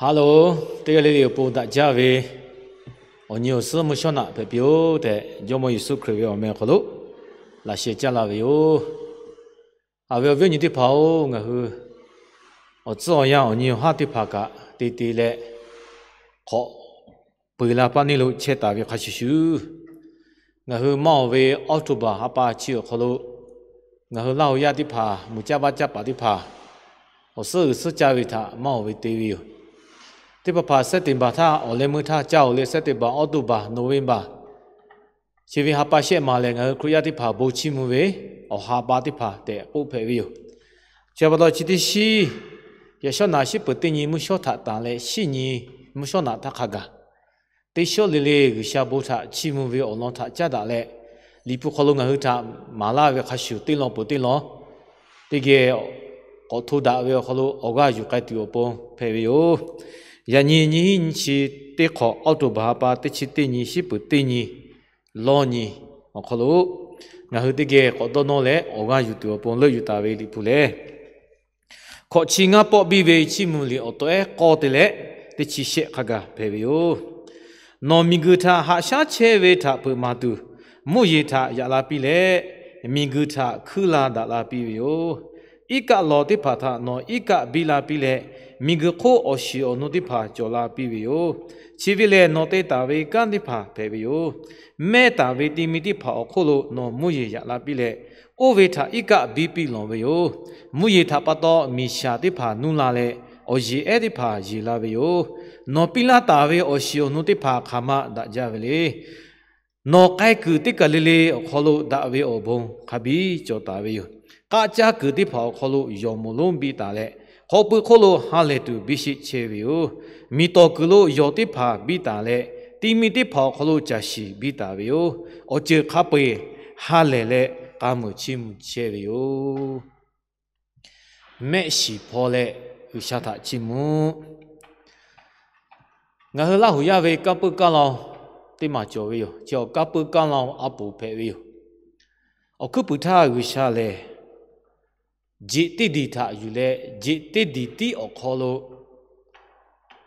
Hello, teˇ g'aˇ le le awˬ pon daꞈ jaˇ ve awˬ nyi awˬ suhˉ mvuhˇ shawˉ naꞈ hpehꞈ piˇ-oˆ tehꞈ, Jawˇmawˇ Yeˍsuˆ Hkriꞈ ve awˬ meh awˬ hk'aw lo laꞈ sheh caˇ laˇ ve yoˬ. Aˬ ve awˬ viˉ awˬ nyi teˇ hpaˍ-oˬ, ngaˬ hui awˬ tcuhˉ awˬ yanˇ awˬ nyi awˬ haˉ teˇ hpaˍ kaꞈ te te leh, hk'awꞈ peu eˬ la paˇ neˇ lo chehˇ taˍ ve hk'a shuˍ shuˍ, ngaˬ hui maˇ oˬ ve October ha pa chi awˬ hk'aw lo ngaˬ hui Laˇ hu yaˇ teˇ hpaˍ, muiˬ caˇ vaˇ caˇ paˍ teˇ hpaˍ awˬ suhˉ g'uiˬ suhˉ caˇ ve htaꞈ maˇ oˬ ve te ve yoˬ. Teˇ hpaˍ hpaˍ September htaˇ awˬ leh meuˇ htaˇ caˇ oˬ leh, September, October, November, chi ve ha pa shehˆ maˬ lehˬ, ngaˬ hui Hkriꞈ yaˇ teˇ hpaˍ bon chiˇ mvuh ve awˬ ha pa teˇ hpaˍ tehꞈ k'oˆ hpehꞈ ve yoˬ. Chi pa taw chi teˇ shiˉ, yaꞈ shawˉ naꞈ shiˉ peuˬ teˇ nyi mvuhˇ shawˉ htaꞈ tanˬ leh, shiˉ nyi mvuhˇ shawˉ naꞈ htaˇ hk'a gaˬ, teˇ shawˉ le le G'uiˬsha bon htaꞈ chiˇ mvuh ve awˬ lawn htaꞈ caˉ daꞈ leh, Liꞈ hpu hk'aw lo ngaˬ hui htaꞈ maˍ laˇ ve hk'a shuˍ, teˇ lawn peuˬ teˇ lawn teˇ geh k'awꞈ hto daꞈ ve awˬ hk'aw lo awˬ g'aˇ yuˬ k'ai tuˬ awˬ pon hpehꞈ ve yoˬ. Yaꞈ nyi nyiˇ hinˉ nyiˇ chi teˇ hk'awꞈ, October ha pa teˇ chi teˇ nyi, shiˉ peuˬ teˇ nyi, lawˇ nyi awˬ hk'aw lo ngaˬ hui teˇ geh k'awꞈ dawˇ nawˇ leh awˬ g'aˇ yuˬ tuˬ awˬ pon leuˆ yuˬ taˍ ve Liꞈ hpu lehˬ, hkawꞈ chi ngaˇ pawˆ biˇ ve Chiˇ mvuh liꞈ awˬ tawehˉ k'awˇ te leh teˇ chi shehˆ hk'a gaˬ hpehꞈ ve yoˬ. Nawˬ miˬguiˬ htaꞈ haꞈ shaˉ chehˇ ve htaꞈ peuˬ maˍ tuˬ, mvuhˇ yeˬ htaꞈ yaꞈ la piˇ leh, miˬguiˬ htaꞈ hkuiˉ la daꞈ la piˇ ve yoˬ. Iˉ kaˆ lawˬ teˇ hpaˍ htaꞈ nawˬ iˉ kaˆ biˇ la piˇ leh, miˬguiˬ hk'oˆ awˬ shiˍ awˬ nu teˇ hpaˍ cawˬ la piˇ ve yoˬ. Chi ve lehˬ, nawˬ te taˍ ve kanˉ teˇ hpaˍ hpehꞈ ve yoˬ. Mehˇ taˍ ve ti mi teˇ hpaˍ awˬ hk'oˆ lo nawˬ mvuhˇ yeˬ yaꞈ la piˇ leh, oˇ ve htaꞈ iˉ kaˆ biˇ piˇ lawˬ ve yoˬ. Mvuhˇ yeˬ htaꞈ pa taw miˬ shaˍ teˇ hpaˍ nuˇ la leh, awˬ yeˬ ehˉ teˇ hpaˍ yeˬ la ve yoˬ. Nawˬ piˇ laˇ taˍ ve awˬ shiˍ awˬ nu teˇ hpaˍ hk'aˬ ma daꞈ jaˇ ve le. Nawˬ k'ai kuiˬ teˇ kaˬ le le awˬ hk'aw lo daꞈ ve awˬ bon hk'a biˇ cawˬ taˍ ve yoˬ. K'aˆ caˇ kuiˬ teˇ hpaˍ awˬ hk'aw lo yawˬ moˍ lonˉ biˇ taˍ leh, hk'aw pui hk'oˆ lo ha lehˬ tuˬ biˇ sheˆ chehˇ ve yoˬ. Miˬ tawˍ kuiˬ lo yawˬ teˇ hpaˍ biˇ taˍ leh, ti mi teˇ hpaˍ awˬ hk'aw lo caˬ shiˍ biˇ taˍ ve yoˬ. Awˬ ceuˬ hk'a peu eˬ ha lehˬ leh k'a muiˬ chiˇ mvuh chehˇ ve yoˬ. Mehˆ shiˍ hpaw leh G'uiˬsha htaꞈ chiˇ mvuh. Ngaˬ hui Laˇ hu yaˇ ve kanˇ puiˉ kanˇ law teˇ maˬ cawˬ ve yoˬ. Chi awˬ kanˇ puiˉ kanˇ law a poˍ hpehꞈ ve yoˬ. Awˬ hkuiˉ puiˍ htaˇ G'uiˬsha lehˬ, jeꞈ teˇ diˬ htaꞈ yuˬ leh, jeꞈ teˇ diˬ tiˉ awˬ hk'aw lo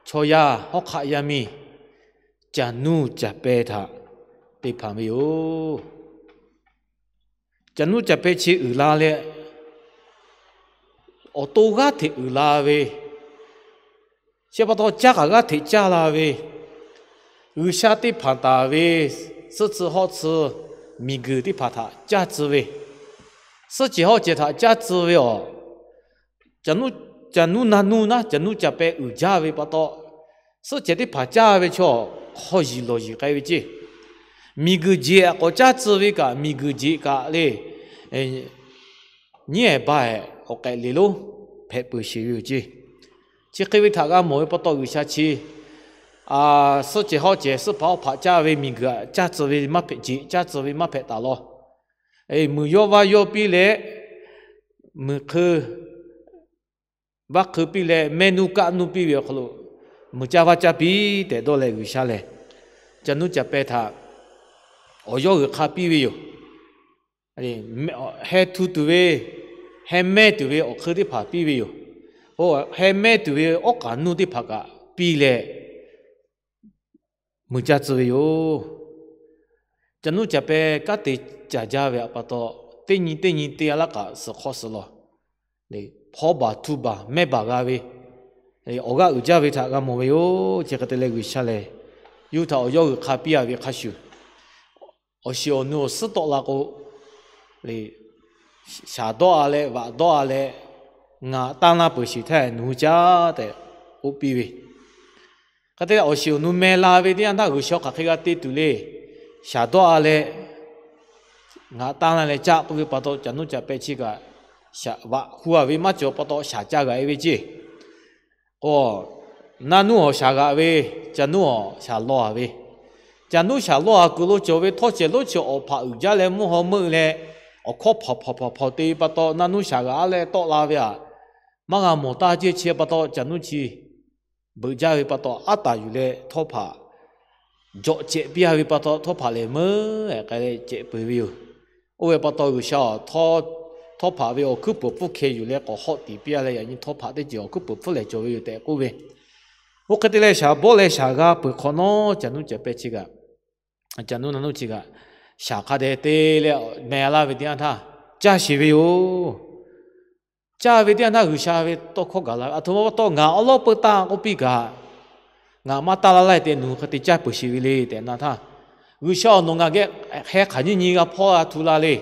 chaw yaˇ hawˉ hk'aˆ yaˇ miˇ caˬ nuˇ caˬ peh htaꞈ te hpanˍ ve yoˬ. Caˬ nuˇ caˬ peh chi uiˍ la leh, awˬ to g'aˇ hteꞈ uiˍ la ve, chi pa taw caˇ kaꞈ g'aˇ hteꞈ caˇ la ve, G'uiˬsha te hpanˍ taˍ ve suhˆ tcuh hawˆ tcuh miˬguiˬ teˇ hpaˍ htaꞈ caˇ tcuh ve, suhˆ cehˬ hawˆ cehˬ htaꞈ caˇ tcuh ve awˬ, caˬ nuˇ naˇ nuˇ naˉ caˬ nuˇ caˬ peh uiˍ jaˇ ve pa taw, suhˆ cehˬ teˇ hpaˍ caˇ ve chaw hk'aw yiˬ lawˬ yiˬ k'ai ve ceˇ. Miˬguiˬ jeꞈ k'awꞈ caˇ tcuh ve kaꞈ, miˬguiˬ jeꞈ kaꞈ le, nyiˉ ehˍ ba ehˍ awˬ k'ehꞈ le lonˉ hpehꞈ peuˬ sheˍ ve yoˬ ceˇ. Chi hk'e ve htaꞈ g'a mawˬ ve pa taw, G'uiˬsha chi suhˆ cehˬ hawˆ cehˬ suhˆ hpaˍ awˇ hpaꞈ caˇ ve miˬguiˬ aꞈ caˇ tcuh ve maˇ hpehꞈ, jeꞈ caˇ tcuh ve maˇ hpehꞈ taˍ law. Muiˬ yawˇ vaˇ yawˇ piˇ leh, muiˬ hk'eu vaˇ hk'eu piˇ leh, mehˇ nuˇ kaˆ nuˇ piˇ ve awˬ hk'aw lo, muiˬ caˇ vaˇ caˇ piˇ tehꞈ dawˇ leh G'uiˬsha lehˬ, caˬ nuˇ caˬ peh htaꞈ awˬ yawˇ g'uiˬ hk'a piˇ ve yoˬ. Heh htu tuˬ ve, heh mehˇ tuˬ ve awˬ hk'eu teˇ hpaˍ piˇ ve yoˬ. Heh mehˇ tuˬ ve awˉ k'aꞈ nuˇ teˇ hpaˍ kaꞈ piˇ leh, muiˬ caˇ tcuh ve yoˬ. Caˬ nuˇ caˬ peh kanˉ te caˬ jaˇ ve pa taw, teˇ nyi teˇ nyi te a laˇ kaꞈ suhˍ hk'aw suhˍ lawˬ, hpaw baˬ htu baˬ mehˇ baˬ g'a ve, awˬ g'aˇ uiˍ jaˇ ve htaꞈ g'a mawˬ ve yoˬ. Chi hk'e te leh G'uiˬsha lehˬ, yawˇ hui htaꞈ awˬ yawˇ g'uiˬ hk'a piˇ a ve hk'a shuˍ, awˬ shiˍ awˬ nu awˬ suhˉ tawˆ la k'o, shaˍ dawˇ a leh, vaꞈ dawˇ a leh, ngaˬ tanˇ laˇ peuˬ sheˍ htaˇ nawˬ hui caˇ tehꞈ k'oˆ piˇ ve. Hk'e te leh, awˬ shiˍ awˬ nu meh la ve teˇ yanˇ htaˇ, G'uiˬsha hk'aˬ hk'e g'a te tuˬ le. Shaˍ dawˇ a leh, ngaˬ tanˇ laˇ leh caˇ k'oˆ ve pa taw, caˬ nuˇ caˬ peh chi kaꞈ, vaꞈ hu a ve maˇ cawˬ pa taw shaˍ caˇ g'a e ve ceˇ. K'o, naˇ nuˇ awˬ shaˍ g'aꞈ ve, caˬ nuˇ awˬ shaˍ law a ve, caˬ nuˇ shaˍ law a kuiˬ lo cawˬ ve htawˇ cehˬ lonˉ chi awˬ hpaꞈ uiˍ jaˇ leh mvuhˇ haw meuˆ leh, awˬ hkawˇ hpawnˬ hpawnˬ hpawnˬ hpawnˬ te ve pa taw, naˇ nuˇ shaˍ g'aꞈ a leh tawˆ la ve aꞈ, maˇ g'a mawˬ taˇ ceˇ. Chi pa taw, caˬ nuˇ chi beuꞈ jaˇ ve pa taw, aˉ taˍ yuˬ leh htawˇ hpaꞈ jawꞈ cehꞈ piˇ a ve pa taw, htawˇ hpaꞈ lehˬ meuˉ k'ai leh cehꞈ peuˬ ve yoˬ. Oˇ ve pa taw, G'uiˬsha htawˇ hpaꞈ ve awˬ hkuiˉ peuˍ hpfuhˇ hkeh yuˬ leh k'awꞈ hawˆ tiˍ piˇ a leh, yaꞈ nyi htawˇ hpaꞈ teˇ ceuˬ awˬ hkuiˉ peuˍ hpfuhˇ lehˬ cawˬ ve yoˬ tehꞈ k'oˆ ve. Oˇ hk'e te leh shaˍ bawˆ leh shaˍ g'a peuˬ hk'awꞈ nawˉ, caˬ nuˇ caˬ peh chi kaꞈ, caˬ nuˇ naˬ nuˇ chi kaꞈ, shaˍ hk'a dehꞈ te leh meh laˇ ve teˇ yanˇ htaˇ, caˇ sheˍ ve yoˬ. Caˇ ve teˇ yanˇ htaˇ G'uiˬsha ve tawˇ hkawˇ gaˬ la ve, Aˬ htoꞈ ma pa taw ngaˬ awˉ lawˉ peuˇ taˇ k'oˆ piˇ kaꞈ, ngaˬ maˇ taˇ laˇ laˇ te nawˬ hui hk'e te caˇ peuˬ sheˍ ve le tehꞈ na htaˇ, G'uiˬsha awˬ nawˬ ngaˬ geh heh hk'aˬ nyiˇ nyi g'a hpawˇ g'a htu la le.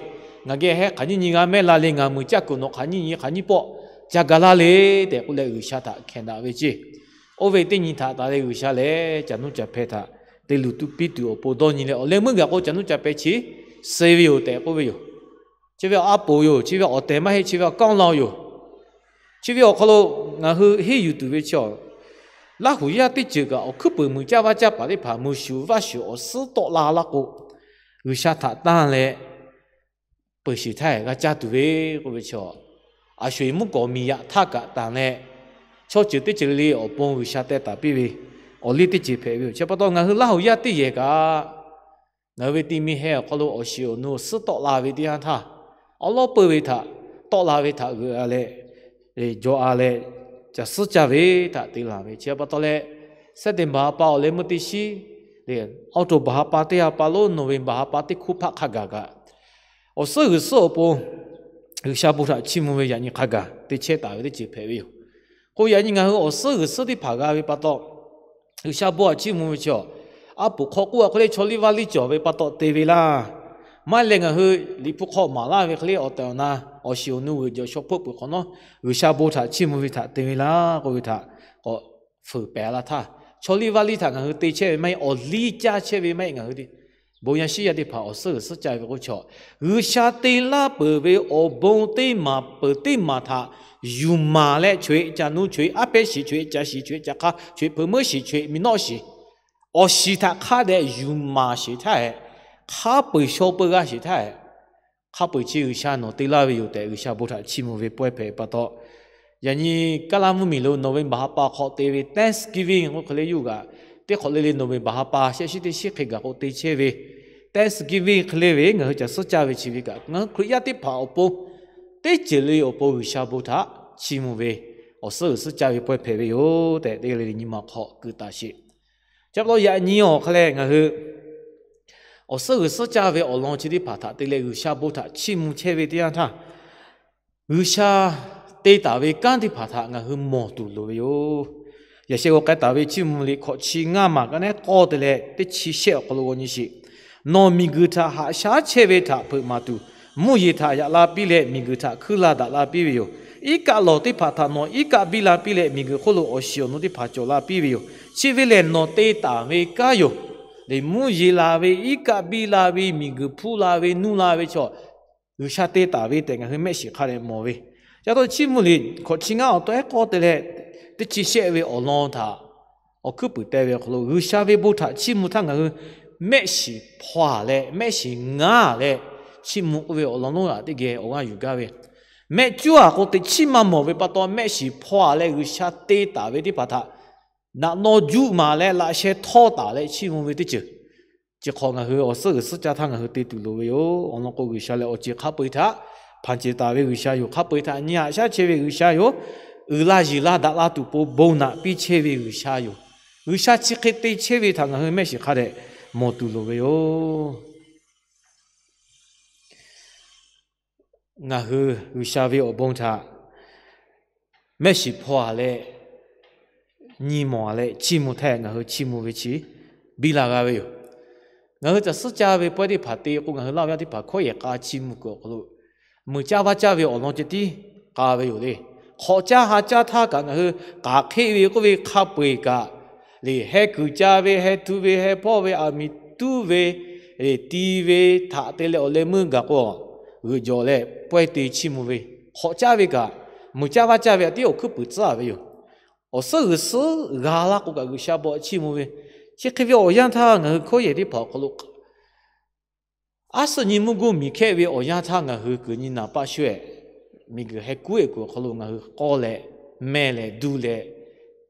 Ngaˬ geh heh hk'aˬ nyiˇ nyi g'a mehˇ la le. Ngaˬ muiˬ caˇ kuiˬ nawˬ hk'aˬ nyiˇ nyi hk'aˬ nyiˇ pawˆ ca ga laˇ le tehꞈ k'oˆ leh G'uiˬsha htaꞈ hkehˍ daꞈ ve ceˇ. Oˇ ve teˇ nyi htaꞈ taˍ leh G'uiˬsha lehˬ caˬ nuˇ caˬ peh htaꞈ te luˬ tuˬ piˇ tuˬ awˬ pon dawˇ nyi leh awˬ leh meuˇ gaˬ k'o caˬ nuˇ caˬ peh chi suh ve yoˬ tehꞈ k'oˆ ve yoˬ. Chi ve awˬ a poˍ yoˬ. Chi ve awˬ tehˬ maˇ heˆ. Chi ve awˬ kanˉ la yoˬ. Chi ve awˬ hk'aw lo ngaˬ hui henˇ yuˬ tuˬ ve chi, Laˇ huˍ yaˇ teˇ ceuˬ kaꞈ awˬ hkuiˉ puiˍ muiˬ caˇ vaˇ caˇ paˍ teˇ hpaˍ muiˬ shuˍ vaˇ shuˍ awˬ suhˉ tawˆ la laˇ k'o, G'uiˬsha htaꞈ tanˇ leh peuˬ sheˍ htaˇ g'a caˇ tuˬ ve k'oˆ ve chi, a sho-eˬ mvuhˇ kawˍ miˬ yaꞈ htaˇ kaꞈ tanˬ leh, chaw ceuˬ teˇ ceuˬ le le awˬ pon G'uiˬsha teh taˍ piˇ ve awˬ liˇ teˇ ceuˬ hpehꞈ ve yoˬ. Chi pa taw ngaˬ hui Laˇ huˍ yaˇ teˇ yehˬ kaꞈ, ngaˬ hui ve ti mi heh awˬ hk'aw lo awˬ shiˍ awˬ nu suhˉ tawˆ la ve teˇ yanˇ htaˇ, awˉ lawˉ peuˇ ve htaꞈ tawˆ la ve htaꞈ g'euꞈ a leh, jawˬ a leh, caˬ suhˉ caˇ ve htaꞈ te laˬ ve chi pa taw leh, September ha pa awˬ leh meuˇ teˇ shiˉ, October ha pa teˇ ha pa lo November ha pa teˇ hkuˇ hpaˆ hk'a gaˬ kaꞈ, awˬ suhˉ g'uiˬ suhˉ awˬ pon G'uiˬsha bon htaꞈ chiˇ mvuh ve yaꞈ nyi hk'a gaˬ te chehˇ taˍ ve teˇ ceuˬ hpehꞈ ve yoˬ. K'o yaꞈ nyi ngaˬ hui awˬ suhˉ g'uiˬ suhˉ teˇ hpaˍ g'a ve pa taw, G'uiˬsha bon htaꞈ chiˇ mvuh ve chi, a poˍ hk'aw k'oˆ a hk'e le chaw liˇ vaˇ liˇ cawˬ ve pa taw te ve laˇ. Maˇ heˆ leh ngaˬ hui Liꞈ hpu hk'aw maˍ laˇ ve hk'e le awˬ tehˬ awˬ na awˬ shiˍ awˬ nu g'uiˬ jawˬ shaw hpeuˆ peuˬ hk'awꞈ nawˉ, G'uiˬsha bon htaꞈ chiˇ mvuh ve htaꞈ te ve laˇ k'oˆ ve htaꞈ k'awꞈ fuiˍ pehˍ la htaˇ, chaw liˇ vaˇ liˇ htaꞈ ngaˬ hui te chehˇ ve maˇ heˆ, awˬ liˇ caˇ chehˇ ve maˇ heˆ, ngaˬ hui bon yaˇ shiˉ yaˇ teˇ hpaˍ awˬ suhˉ g'uiˬ suhˉ caˇ ve k'o chaw, G'uiˬsha te laˇ peuˬ ve awˬ bon teˇ maˬ peuˬ teˇ maˬ htaꞈ yuˬ maˍ leh choˬ-eꞈ caˬ nu, choˬ-eꞈ aˉ pehˉ shiˍ, choˬ-eꞈ caˬ shiˍ, choˬ-eꞈ caˬ hk'a, choˬ-eꞈ hpeuꞈ meuˇ shiˍ, choˬ-eꞈ miˬ nawˆ shiˍ, awˬ shiˍ htaꞈ hk'a dehꞈ yuˬ maˍ sheˍ htaˇ, hk'a peu-eˬ shaw peu g'a sheˍ htaˇ, hk'a peu-eˬ chi G'uiˬsha nawˬ te laˇ ve yoˬ tehꞈ G'uiˬsha bon htaꞈ chiˇ mvuh ve pawehˇ hpehꞈ pa taw, yaꞈ nyi Kaˇlaˇ mvuhˇmiˬ lo November ha pa hk'aw te ve Thanksgiving k'oˆ hk'e le yuˬ g'aꞈ, teˇ hk'awꞈ le le November ha pa shehˆ shiˉ teˇ shiˉ hk'e gaˬ k'o te chehˇ ve Thanksgiving hk'e le ve ngaˬ hui caˬ suhˉ caˇ ve chi ve kaꞈ, ngaˬ hui Hkriꞈ yaˇ teˇ hpaˍ awˬ pon teˇ ceuˬ le awˬ pon G'uiˬsha bon htaꞈ chiˇ mvuh ve awˬ suhˉ g'uiˬ suhˉ caˇ ve pawehˇ hpehꞈ ve yoˬ tehꞈ teˇ g'aˇ le le nyi ma hk'aw keu taˍ sheˍ. Chi pa taw yaꞈ nyi awˬ hk'aw leh ngaˬ hui awˬ suhˉ g'uiˬ suhˉ caˇ ve awˬ lawn chi teˇ hpaˍ htaꞈ te leh G'uiˬsha bon htaꞈ chiˇ mvuh chehˇ ve teˇ yanˇ htaˇ, G'uiˬsha te taˍ ve kanˉ teˇ hpaˍ htaꞈ ngaˬ hui mawˬ tuˬ loˍ ve yoˬ. Yaꞈ sheh g'aw k'ai taˍ ve Chiˇ mvuh liꞈ hkawꞈ chi ngaˇ maˬ ka neˉ k'awˇ te leh teˇ chi shehˆ awˬ hk'aw lo g'aw nyi sheˍ. Nawˬ miˬguiˬ htaꞈ haꞈ shaˉ chehˇ ve htaꞈ hpeuꞈ maˍ tuˬ, mvuhˇ yeˬ htaꞈ yaꞈ la piˇ leh miˬguiˬ htaꞈ hkuiˇ la daꞈ la piˇ ve yoˬ. Iˉ kaˆ lawˬ teˇ hpaˍ htaꞈ nawˬ iˉ kaˆ biˇ la piˇ leh miˬguiˬ hk'oˆ lo awˬ shiˍ awˬ nu teˇ hpaˍ cawˬ la piˇ ve yoˬ. Chi ve lehˬ nawˬ te taˍ ve kanˉ yoˬ. Leh mvuhˇ yeˬ la ve, iˉ kaˆ biˇ la ve, miˬguiˬ hpuˇ la ve, nuˇ la ve chaw, G'uiˬsha te taˍ ve tehꞈ ngaˬ hui mehˆ shiˍ hk'a dehꞈ mawˬ ve. Ca taw Chiˇ mvuh liꞈ hkawꞈ chi ngaˇ awˬ taw ehˉ k'awˇ te leh teˇ chi shehˆ ve awˬ lawn htaꞈ awˬ hkuiˉ puiˍ teh ve awˬ hk'aw lo G'uiˬsha ve bon htaꞈ chiˇ mvuh htaˇ ngaˬ hui mehˆ shiˍ hpaw a leh mehˆ shiˍ ngaˇ a leh chiˇ mvuh k'oˆ ve awˬ lawn lonˉ g'aꞈ teˇ geh awˬ g'aˇ yuˬ gaˇ ve, mehˆ cuˉ a k'o teꞈ chiˉ maˇ mawˬ ve pa taw mehˆ shiˍ hpaw a leh G'uiˬsha te taˍ ve teˇ hpaˍ htaꞈ naꞈ naw juˆ maˍ leh laꞈ sheh htawˇ taˍ leh chiˇ mvuh ve teˇ ceuˬ. Chi hk'awꞈ ngaˬ hui awˬ suhˉ g'uiˬ suhˉ caˇ htaˇ ngaˬ hui te tuˬ loˍ ve yoˬ. Awˬ lawn k'o G'uiˬsha lehˬ awˬ ceˬ hk'a peu-eˬ htaꞈ hpanˍ ceˬ taˍ ve G'uiˬsha yoˬ. Hk'a peu-eˬ htaꞈ nyi haꞈ shaˉ chehˇ ve G'uiˬsha yoˬ. Uiˍ la yiˬ la daꞈ la tuˬ pon bon naꞈ piˇ chehˇ ve G'uiˬsha yoˬ. G'uiˬsha chi hk'e te chehˇ ve htaꞈ ngaˬ hui mehˆ shiˍ hk'a dehꞈ mawˬ tuˬ loˍ ve yoˬ. Ngaˬ hui G'uiˬsha ve awˬ bon htaꞈ mehˆ shiˍ hpaw a leh, nyi mawˬ a leh chiˇ mvuh htaˇ ngaˬ hui chiˇ mvuh ve chi biˇ la g'a ve yoˬ. Ngaˬ hui caˬ suhˉ caˇ ve pawehˇ teˇ hpaˍ te k'o ngaˬ hui Laˇ huˍ yaˇ teˇ hpaˍ hkawˉ yehˬ k'a chiˇ mvuh kuiˬ awˬ hk'aw lo, muiˬ caˇ vaˇ caˇ ve awˬ lawn ceh tiˉ k'a ve yoˬ le. Hk'awꞈ caˇ ha caˇ htaˇ kaꞈ ngaˬ hui k'aˬ hk'eˆ ve k'oˆ ve hk'a peu-eˬ kaꞈ, lehˬ heh kuiˬ ca ve, heh htu ve, heh hpawˇ ve, aˬ miˍ tuˉ ve, lehˬ ti ve htaꞈ te leh awˬ leh meuˇ gaˬ k'o, g'euꞈ jawˬ leh pawehˇ te chiˇ mvuh ve, hk'awꞈ caˇ ve kaꞈ, muiˬ caˇ vaˇ caˇ ve a tiˉ awˬ hkuiˉ puiˍ tcuhˉ a ve yoˬ. Awˬ suhˉ g'uiˬ suhˉ g'a laˇ k'o kaꞈ G'uiˬsha bon chiˇ mvuh ve, chi hk'e ve awˬ yanˇ htaˇ ngaˬ hui hkawˉ yehˬ teˇ hpaˍ awˬ hk'aw lo aˉ suhˆ nyi mvuhˇ guˇ miˬ hkehˆ ve awˬ yanˇ htaˇ ngaˬ hui kuiˬ nyi naˍ paˆ shu-eˬ, miˬguiˬ heh kuˉ-eˬ kuiˬ awˬ hk'aw lo ngaˬ hui k'awˇ leh, mehˇ leh duˇ leh,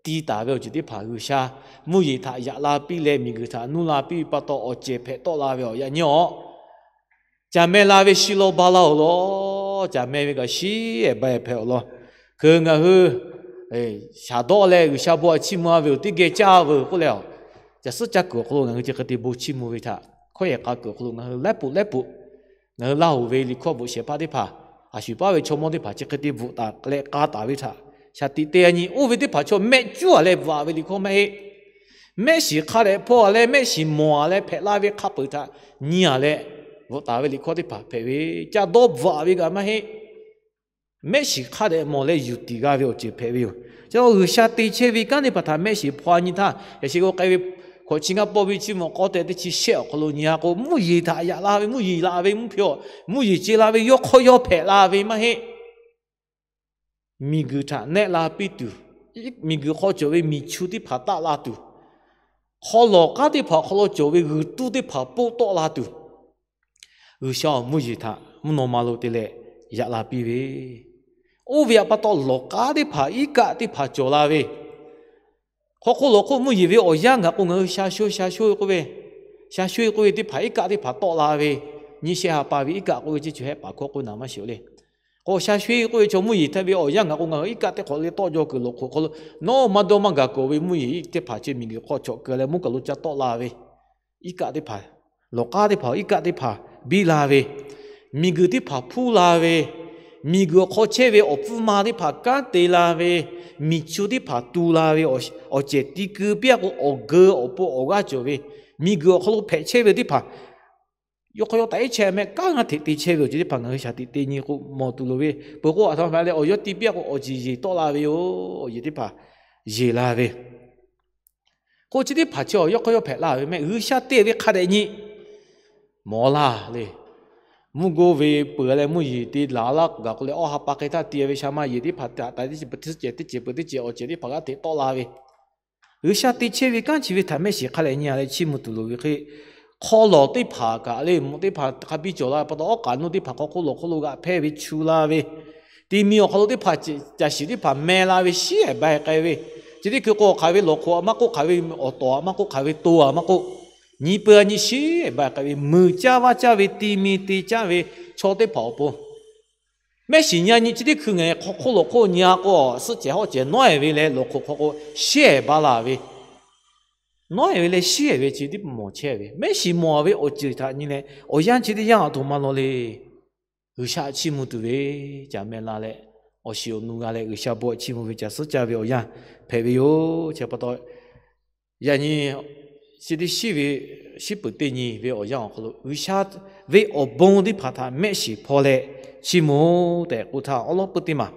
ti taˍ ve awˬ ceuˬ teˇ hpaˍ G'uiˬsha mvuhˇ yeˬ htaꞈ yaꞈ la piˇ leh miˬguiˬ htaꞈ nuˇ la piˇ ve pa taw awˬ cehˬ hpehꞈ tawˆ la ve awˬ yaꞈ nyi awˬ. Caˬ meh la ve shi law ba laˇ awˬ lawn, caˬ meh ve kaꞈ shiˉ-ehˍ ba-ehˍ hpehꞈ awˬ lawn. Hkeuꞈ ngaˬ hui shaˍ dawˆ leh G'uiˬsha bon htaꞈ chiˇ mvuh-a ve yoˬ, teˇ geh caˇ ve yoˬ k'oˆ leh, caˬ suhˉ caˇ kuiˬ awˬ hk'aw lo ngaˬ hui chi hk'e te bon chiˇ mvuh ve htaꞈ, hkawˇ yehˬ k'a kuiˬ awˬ hk'aw lo ngaˬ hui laiˉ poꞈ laiˉ poꞈ, ngaˬ hui laˇ hoꞈ ve liꞈ hkawˇ bvuhꞈ shehˍ hpaˇ teˇ hpaˍ, a shu paˉ ve chaw mawˇ teˇ hpaˍ chi hk'e te bvuhꞈ taˍ leh k'a taˍ ve htaꞈ shaˍ tiꞈ te nyi. Oˇ ve teˇ hpaˍ chaw mehˆ cuˉ-a leh bvuhꞈ-a ve liꞈ hkawˇ maˇ heˆ. Mehˆ shiˍ hk'a dehꞈ hpaw-a leh mehˆ shiˍ mawˬ-a leh hpehꞈ la ve hk'a peu-eˬ htaꞈ nyi-a leh bvuhꞈ taˍ ve liꞈ hkawˇ teˇ hpaˍ hpehꞈ ve, ca dawˇ bvuhꞈ-a ve kaꞈ maˇ heˆ. Mehˆ shiˍ hk'a dehꞈ mawˬ leh yuˬ tiˍ g'a ve awˬ ceuˬ hpehꞈ ve yoˬ. Chi G'uiˬsha te chehˇ ve kanˉ teˇ hpaˍ htaꞈ mehˆ shiˍ hpaw-a nyi htaˇ, yaꞈ shi k'o k'ai ve hkawꞈ chi ngaˇ pawˆ ve chi mvuhˇ k'aw tehꞈ teˇ chi shehˆ awˬ hk'aw lo nyi-a k'o, mvuhˇ yeˬ htaꞈ yaꞈ la ve, mvuhˇ yeˬ laˬ ve mvuhˇ hpehꞈ-a, mvuhˇ yeˬ ce la ve yawˇ hk'awˇ yawˇ hpehꞈ la ve maˇ heˆ. Miˬguiˬ htaꞈ nehˆ la piˇ tuˬ, miˬguiˬ hk'aw cawˬ ve miˬ chu teˇ hpaˍ taˆ la tuˬ, hk'aw lawˬ k'aˉ teˇ hpaˍ awˬ hk'aw lo cawˬ ve g'uiˬ tuˇ teˇ hpaˍ poˆ tawˆ la tuˬ, G'uiˬsha awˬ mvuhˇ yeˬ htaꞈ mvuhˇ naw ma lo te leh yaꞈ la piˇ ve, oˇ ve htaꞈ pa taw lawˬ k'aˉ teˇ hpaˍ iˉ kaˆ teˇ hpaˍ cawˬ la ve, hk'aw hk'oˆ lawˬ hk'oˆ mvuhˇ yeˬ ve awˬ yanˇ gaˬ k'o ngaˬ hui sha sho sha sho-e k'oˆ ve, sha sho-e k'oˆ ve teˇ hpaˍ iˉ kaˆ teˇ hpaˍ tawˆ la ve, nyi shehˆ ha pa ve iˉ kaˆ k'oˆ ve ceˇ, chi hehˆ paˍ hkawˇ k'oˆ naˍ maˇ shiˍ-o le. K'o sha sho-e k'oˆ ve chaw mvuhˇ yeˬ htaˇ ve awˬ yanˇ gaˬ k'o ngaˬ hui iˉ kaˆ teˇ hk'awꞈ le tawˆ jaw kuiˬ lawˬ hk'oꞈ hk'aw lo, nawˉ maˇ dawˇ maˇ gaˬ kuiˬ ve mvuhˇ yeˬ teˇ hpaˍ chi miˬguiˬ hk'aw cawˬ keu leh mvuhˇ kaˬ lo ca tawˆ la ve, iˉ kaˆ teˇ hpaˍ, lawˬ k'aˉ teˇ hpaˍ iˉ kaˆ teˇ hpaˍ biˇ la ve, miˬguiˬ teˇ hpaˍ hpuˇ la ve, miˬguiˬ awˬ hk'aw chehˇ ve awˬ pfuhˇ ma teˇ hpaˍ kanˉ te la ve, miˬ chu teˇ hpaˍ tu la ve, awˬ cehˬ ti keu piˇ-a k'o awˬ geu awˬ pon awˬ g'aˇ cawˬ ve, miˬguiˬ awˬ hk'aw lo hpehꞈ chehˇ ve teˇ hpaˍ yawˇ hk'aw yawˇ taꞈ iˉ chehˇ mehˆ kanˉ ngaˇ hteꞈ te chehˇ ve awˬ ceuˬ teˇ hpaˍ ngaˬ hui shaˍ tiꞈ te nyi k'o mawˬ tuˬ loˍ ve, peuˬ k'o aˬ htoꞈ ma hpehꞈ leh awˬ yawˇ ti piˇ-a k'o awˬ ceuˬ yeˬ tawˆ la ve yoˬ. Awˬ yeˬ teˇ hpaˍ yeˬ la ve, k'o chi teˇ hpaˍ chi awˬ yawˇ hk'aw yawˇ hpehꞈ la ve mehˆ G'uiˬsha te ve hk'a dehꞈ nyi mawˬ laˇ le. Mvuhˇ goˇ ve peuˬ leh mvuhˇ yeˬ te laˬ laˇ gaˬ k'o leh awˇ ha pa hk'e htaˇ te ve sha ma yeˬ teˇ hpaˍ taꞈ taꞈ teˇ ceuˬ teˇ ceuˬ teˇ ceuˬ peuˬ teˇ ceuˬ awˬ cehˬ teˇ hpaˍ g'aˇ hteꞈ tawˆ la ve, G'uiˬsha te chehˇ ve kanˉ chi ve htaꞈ mehˆ shiˍ hk'a lehˬ nyi-a leh chiˇ mvuh tuˬ loˍ ve hk'e, hk'aw lawˬ teˇ hpaˍ kaꞈ le mvuhꞈ teˇ hpaˍ hk'a biˇ cawˬ la pa taw, awˉ k'aꞈ nuˇ teˇ hpaˍ hk'aw hk'oˆ lawˬ hk'oˆ lo g'aꞈ hpehˇ ve chu la ve, ti mi awˬ hk'aw lo teˇ hpaˍ caˬ shiˍ teˇ hpaˍ meh la ve shiˉ-ehˍ ba-ehˍ k'ai ve, chi teˇ hkui k'o hk'aˬ ve lawˬ hk'oꞈ-a maˇ k'oˆ, hk'aˬ ve awˬ tawˍ-a maˇ k'oˆ, hk'aˬ ve to-a maˇ k'oˆ, nyi peuˬ-a nyi shiˉ-ehˍ ba-ehˍ k'ai ve, muiˬ caˇ vaˇ caˇ ve, ti mi te caˇ ve chaw teˇ hpaˍ awˬ pon mehˆ shiˍ nyi-a nyi chi teˇ hkui ngaˬ hk'aw hk'oˆ lawˬ hk'oˆ nyi-a k'o, suhˆ cehˬ hawˉ cehˬ nawˉ-ehˍ ve leh lawˬ hk'oꞈ hk'aw k'o shiˉ-ehˍ ba la ve, nawˉ-ehˍ ve leh shiˉ-ehˍ ve chi teˇ mawˬ chehˇ ve, mehˆ shiˍ mawˬ-a ve awˬ ceuˬ htaꞈ nyi leh awˬ yanˇ chi teˇ yanˇ aˬ htoꞈ ma law le. G'uiˬsha chiˇ mvuh tuˬ ve, caˬ meh la leh awˬ shiˍ awˬ nu g'a leh G'uiˬsha bon htaꞈ chiˇ mvuh ve caˬ suhˉ caˇ ve awˬ yanˇ hpehꞈ ve yoˬ. Chi pa taw yaꞈ nyi chi teˇ shiˉ ve shiˉ peuˬ teˇ nyi ve awˬ yanˇ awˬ hk'aw lo G'uiˬsha ve awˬ bon teˇ hpaˍ htaꞈ mehˆ shiˍ hpaw leh chiˇ mvuh tehꞈ k'oˆ htaˇ, awˉ lawˉ puiˉ teˇ maˬ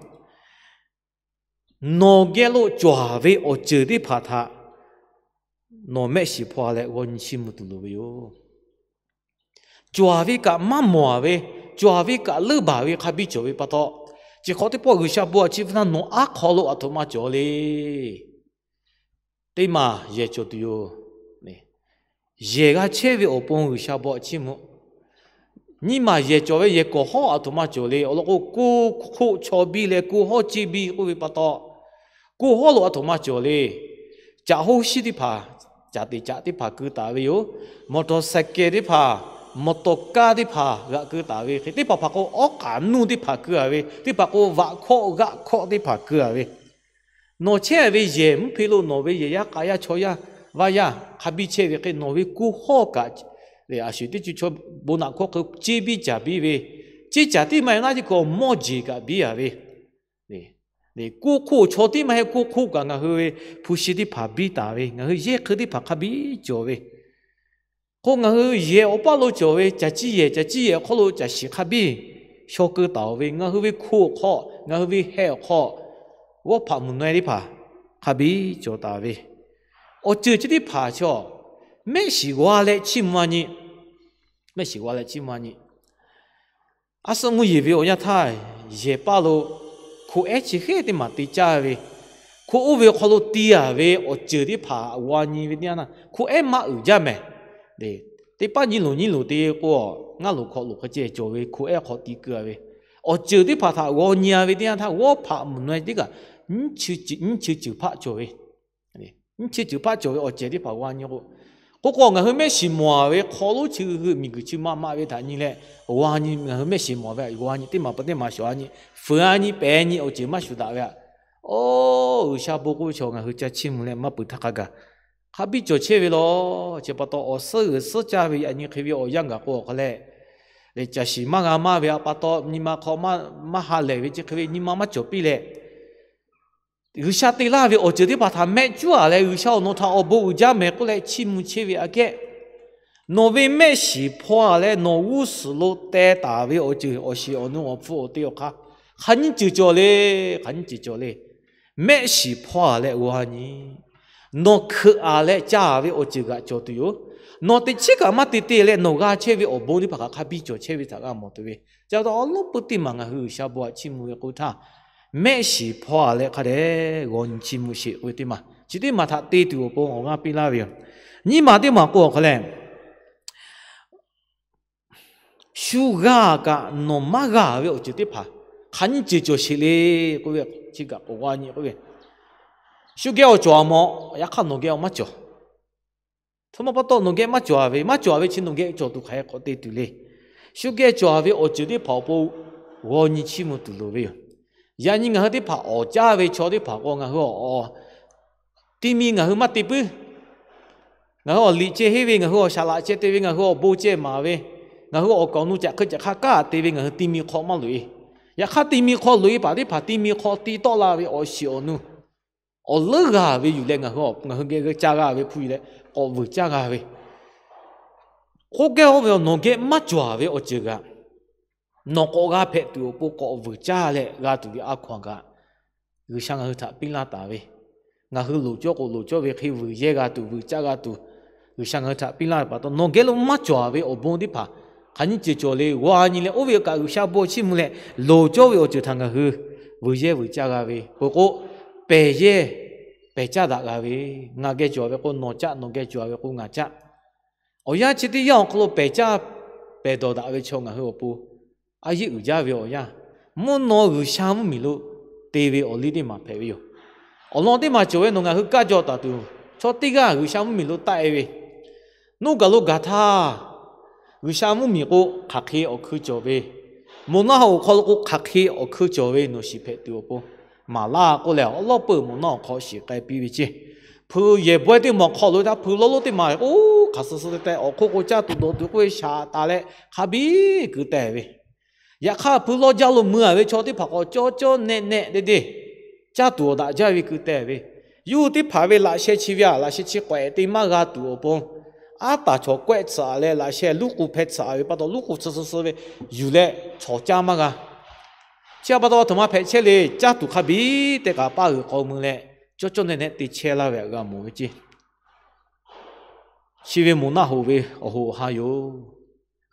nawˬ geh lo cawˬ ve awˬ ceuˬ teˇ hpaˍ htaꞈ nawˬ mehˆ shiˍ hpaw leh g'aw nyi chiˇ mvuh tuˬ loˍ ve yoˬ. Cawˬ ve kaꞈ maˇ mawˬ ve, cawˬ ve kaꞈ leuˆ baˬ ve hk'a biˇ cawˬ ve pa taw, chi hk'awꞈ teˇ pawˆ G'uiˬsha bon htaꞈ chiˇ mvuh htaˇ nawˬ aˉ hk'aw lo aˬ htoꞈ ma cawˬ le. Teˇ maˬ yehˬ cawˬ tuˬ yoˬ. Yehˬ g'a chehˇ ve awˬ pon G'uiˬsha bon htaꞈ chiˇ mvuh. Nyiˇ maˬ yehˬ cawˬ ve yehˬ kawˍ hawˉ aˬ htoꞈ ma cawˬ le. Awˬ lawn k'o, ko hk'oˆ chaw biˇ leh ko hawˉ ceˇ biˇ k'oˆ ve pa taw, ko hawˉ lo aˬ htoꞈ ma cawˬ le. Caꞈ hoˉ shiˉ teˇ hpaˍ, caꞈ teꞈ caꞈ teˇ hpaˍ keu taˍ ve yoˬ. Mawˬ tawˍ saiˍ kehˬ teˇ hpaˍ, mawˬ tawˍ kaˇ teˇ hpaˍ g'aꞈ keu taˍ ve hk'e, teˇ hpaˍ hpaˍ k'o awˉ k'aꞈ nuˇ teˇ hpaˍ keu-a ve, teˇ hpaˍ k'o vaꞈ hkawˆ g'aˆ hkawˆ teˇ hpaˍ keu-a ve, nawˬ chehˇ ve yehˬ mvuhˇ hpe lo nawˬ ve yehˬ yaˇ k'a yaˇ chaw yaˇ vaˇ yaˇ hk'a biˇ chehˇ ve hk'e, nawˬ ve ko hawˉ kaꞈ a shu teˇ co chaw bon naꞈ hkawˇ hk'e ceˇ biˇ caˍ biˇ ve, ceˇ caˍ tiˉ maˇ heˆ naˉ tiˉ k'o mawˇ jeˬ kaꞈ biˇ-a ve, ko hk'oˆ chaw tiˉ maˇ heˆ, ko hk'oˆ kaꞈ ngaˬ hui ve hpu shi teˇ hpaˍ biˇ taˍ ve, ngaˬ hui yehˇ hk'e teˇ hpaˍ hk'a biˇ cawˬ ve, k'o ngaˬ hui yehˬ awˬ paˇ lo cawˬ ve caˬ ciˇ yehˬ, caˬ ciˇ yehˬ awˬ hk'aw lo caˬ shiˍ hk'a biˇ shaw keu taˍ-oˬ ve, ngaˬ hui ve hko awˬ hk'aw, ngaˬ hui ve heh awˬ hk'aw g'awˇ hpaꞈ mvuhˬ naweh teˇ hpaˍ hk'a biˇ cawˬ taˍ ve, awˬ ceuˬ chi teˇ hpaˍ chaw mehˆ shiˍ g'a leh chiˇ mvuh-a nyi. Mehˆ shiˍ g'a leh chiˇ mvuh-a nyi. A suhˆ mvuhˇ yeˬ ve awˬ yanˇ htaˇ, yehˬ paˇ lo hko ehˉ chi hk'e teˇ maˬ te caˇ ve, hko oˇ ve awˬ hk'aw lo ti-a ve awˬ ceuˬ teˇ hpaˍ g'a nyi ve teˇ yanˇ htaˇ, hko ehˉ maˇ uiˍ jaˇ mehˍ. Teˇ paˉ nyiˇ loˍ nyiˇ loˍ te k'o, ngaˇ loˍ hkawꞈ loˍ hk'a ceh cawˬ ve hko ehˉ hk'aw ti keu-a ve, awˬ ceuˬ teˇ hpaˍ htaꞈ g'a nyi-a ve teˇ yanˇ htaˇ, g'awˇ hpaꞈ mvuhˬ naweh teˇ kaꞈ nyiˇ chi ceuˬ hpaˆ cawˬ ve, nyiˇ chi ceuˬ hpaˆ cawˬ ve awˬ cehˬ teˇ hpaˍ g'a nyi k'o, k'o k'o ngaˬ hui mehˆ shiˍ mawˬ-a ve hk'aw lonˉ chi hui miˬguiˬ chi maˇ maˇ ve htaꞈ nyi leh, g'a nyi ngaˬ hui mehˆ shiˍ mawˬ ve g'a nyi teˇ maˬ pa teˇ maˬ shawˍ-a nyi, fuiˍ-a nyi pehˍ nyi awˬ ceuˬ maˇ shuˍ daꞈ ve aꞈ. Oˇ, G'uiˬsha bon k'oˆ ve chaw ngaˬ hui ca chiˇ mvuh leh maˇ peuˬ htaˇ hk'a gaˬ hk'a biˇ cawˬ chehˇ ve law. Chi pa taw awˬ suhˉ g'uiˬ suhˉ caˇ ve yaꞈ nyi hk'e ve awˬ yanˇ gaˬ k'o awˬ hk'aw leh, lehˬ caˬ shiˍ maˇ g'a maˇ ve a pa taw nyi ma hk'aw maˇ ha lehˬ ve chi hk'e ve nyi ma maˇ cawˬ piˇ leh, G'uiˬsha te laˇ ve awˬ ceuˬ teˇ hpaˍ htaꞈ mehˆ cuˉ a leh G'uiˬsha awˬ nawˬ htaꞈ awˬ bon uiˍ jaˇ mehˍ k'oˆ leh chiˇ mvuh chehˇ ve aꞈ kehˉ, nawˬ ve mehˆ shiˍ hpaw a leh nawˬ g'uˇ suhˍ lo teh taˍ ve awˬ ceuˬ awˬ shiˍ awˬ nu awˬ hpfuh awˬ te awˬ hk'a, hk'aˬ nyiˇ ceuˬ cawˬ le. Hk'aˬ nyiˇ ceuˬ cawˬ le. Mehˆ shiˍ hpaw a leh g'aw nyi, nawˬ hkeuꞈ a leh caˇ ve awˬ ceuˬ g'aꞈ cawˬ tuˬ yoˬ. Nawˬ teꞈ chiˉ kaꞈ maˇ te te leh nawˬ g'a chehˇ ve awˬ bon teˇ hpaˍ hk'aˬ hk'a biˇ cawˬ chehˇ ve htaꞈ g'a mawˬ tuˬ ve. Chi pa taw awˬ lawˉ peuˇ teˇ maˬ ngaˬ hui G'uiˬsha bon htaꞈ chiˇ mvuh ve k'o htaˇ, mehˆ shiˍ hpaw a leh hk'a dehꞈ g'aw nyi chiˇ mvuh sheˍ k'oˆ ve teˇ maˬ, chi teˇ maˬ htaꞈ te tuˬ awˬ pon awˬ g'aˇ piˇ laˇ ve yoˬ. Nyiˇ maˬ teˇ maˬ k'o awˬ hk'aw leh, shu g'a kaꞈ nawˬ maˇ g'a ve awˬ ceuˬ teˇ hpaˍ hk'aˬ nyiˇ ceuˬ cawˬ sheˍ le k'oˆ ve, chi kaꞈ k'awꞈ g'aw nyi k'oˆ ve, shu geh awˬ cawˬ a mawˬ, yaꞈ hk'aˇ nawˬ geh awˬ maˇ cawˬ. Htoꞈ ma pa taw nawˬ geh maˇ cawˬ a ve, maˇ cawˬ a ve chi nawˬ geh cawˬ tuˬ hk'aˬ hk'e k'awꞈ te tuˬ le. Shu geh cawˬ a ve awˬ ceuˬ teˇ hpaˍ awˬ pon g'aw nyi chiˇ mvuh tuˬ loˍ ve yoˬ. Yaꞈ nyi ngaˬ hui teˇ hpaˍ awˍ caˇ ve chaw teˇ hpaˍ k'o ngaˬ hui awˬ ti mi ngaˬ hui maˇ te puiˉ. Ngaˬ hui awˬ liꞈ ceh henˇ ve, ngaˬ hui awˬ shaˍ laꞈ ceh te ve, ngaˬ hui awˬ bon ceh maˍ ve, ngaˬ hui awˬ kaˍ awˬ nu caꞈ hk'e caꞈ hk'a kaˉ te ve ngaˬ hui ti mi hk'aw maˇ loꞈ e. Yaꞈ hk'aˇ ti mi hk'aw loꞈ e paˍ teˇ hpaˍ ti mi hk'aw ti tawˆ la ve awˬ shiˍ awˬ nu awˬ leuˉ g'a ve yuˬ leh ngaˬ hui, ngaˬ hui geh ca g'a ve hpu yuˬ leh k'awꞈ vuiˬ caˇ g'a ve. K'oˆ gaˇ oˇ ve nawˬ geh maˇ cawˬ ve awˬ ceuˬ g'aꞈ, nawˬ k'awꞈ g'a hpehꞈ tuˬ awˬ pon k'awꞈ vuiˬ caˇ leh g'a tuˬ ve a hkaw-anˬ kaꞈ, G'uiˬsha ngaˬ hui htaꞈ piˇ laˇ taˍ ve, ngaˬ hui loˍ cawˇ k'o loˍ cawˇ ve hk'e vuiˬ yehˇ g'a tuˬ, vuiˬ caˇ g'a tuˬ, G'uiˬsha ngaˬ hui htaꞈ piˇ laˇ ve pa taw, nawˬ geh lo maˇ cawˬ ve awˬ bon teˇ hpaˍ hk'aˬ nyiˇ ceuˬ cawˬ le. G'aw nyi leh oˇ ve kaꞈ G'uiˬsha bon chiˇ mvuh leh loˍ cawˇ ve awˬ ceuˬ htaꞈ ngaˬ hui vuiˬ yehˇ vuiˬ caˇ g'a ve k'o k'o, pehˬ yehˇ pehˬ caˇ daꞈ g'a ve. Ngaˬ geh cawˬ ve k'o nawˬ caˆ, nawˬ geh cawˬ ve k'o ngaˬ caˆ. Awˬ yanˇ chi teˇ yanˇ awˬ hk'aw lo pehˬ caˇ pehˬ dawˬ daꞈ ve chaw ngaˬ hui awˬ pon a yeˆ uiˍ jaˇ ve awˬ yanˇ, mvuhˇ naw G'uiˬsha mvuhˇmiˬ lo te ve awˬ liˇ teˇ maˬ hpehꞈ ve yoˬ. Awˬ lawn teˇ maˬ cawˬ ve nawˬ ngaˬ hui kaˇ jaw taˍ tuˬ, chaw teˇ g'aˇ G'uiˬsha mvuhˇmiˬ lo taˆ e ve, nuˇ gaˬ lo gaˬ htaˇ, G'uiˬsha mvuhˇmiˬ k'o hk'aˬ hk'e awˬ hkui cawˬ ve, moˬ naˆ hoꞈ awˬ hk'aw lo k'o hk'aˬ hk'e awˬ hkui cawˬ ve nawˬ shiˍ hpehꞈ tuˬ awˬ pon maˍ laˇ k'oˆ leh, awˬ lawˉ peuˬ moˬ naˆ awˬ hk'aw shiˍ k'ai piˇ ve ceˇ. Hpui yehˬ bawehˇ teˇ maˬ hk'aw loꞈ e htaˇ hpui lawˇ lonˉ teˇ maˬ k'o hk'aˬ suh suh te tehꞈ awˬ hk'oˆ k'o caˇ tuˬ dawˬ tuˬ k'oˆ ve shaˍ taˍ leh hk'a biˇ keu teh ve. Yaꞈ hk'aˇ hpui lawˇ jaˇ lo mui a ve chaw teˇ hpaˍ k'awꞈ cawˇ cawˇ nehˆ nehˆ deˇ deˇ caˇ tuˬ awˬ daꞈ jaˇ ve keu teh ve. Yawˇ hui teˇ hpaˍ ve laꞈ sheh chi ve a, laꞈ sheh chi k'awehꞈ te maˇ g'a tuˬ awˬ pon, aˉ taˍ chaw kawehˆ tsuhꞈ a leh laꞈ sheh luˉ k'u hpeh tsuhꞈ a ve pa taw, luˉ k'u tsuhꞈ suh suh ve yuˬ leh chaw caˇ maˇ g'a. Chi pa taw a htoꞈ ma hpehꞈ chehˇ le, caˇ tuˬ hk'a biˇ tehꞈ kaꞈ paˇ g'uiˬ k'aw mui leh cawˇ cawˇ nehˆ nehˆ te chehˇ laˇ ve htaꞈ g'a mawˬ ve ceˇ. Chi ve moˬ naˆ hoꞈ ve awˬ hoꞈ awˬ ha yoˬ.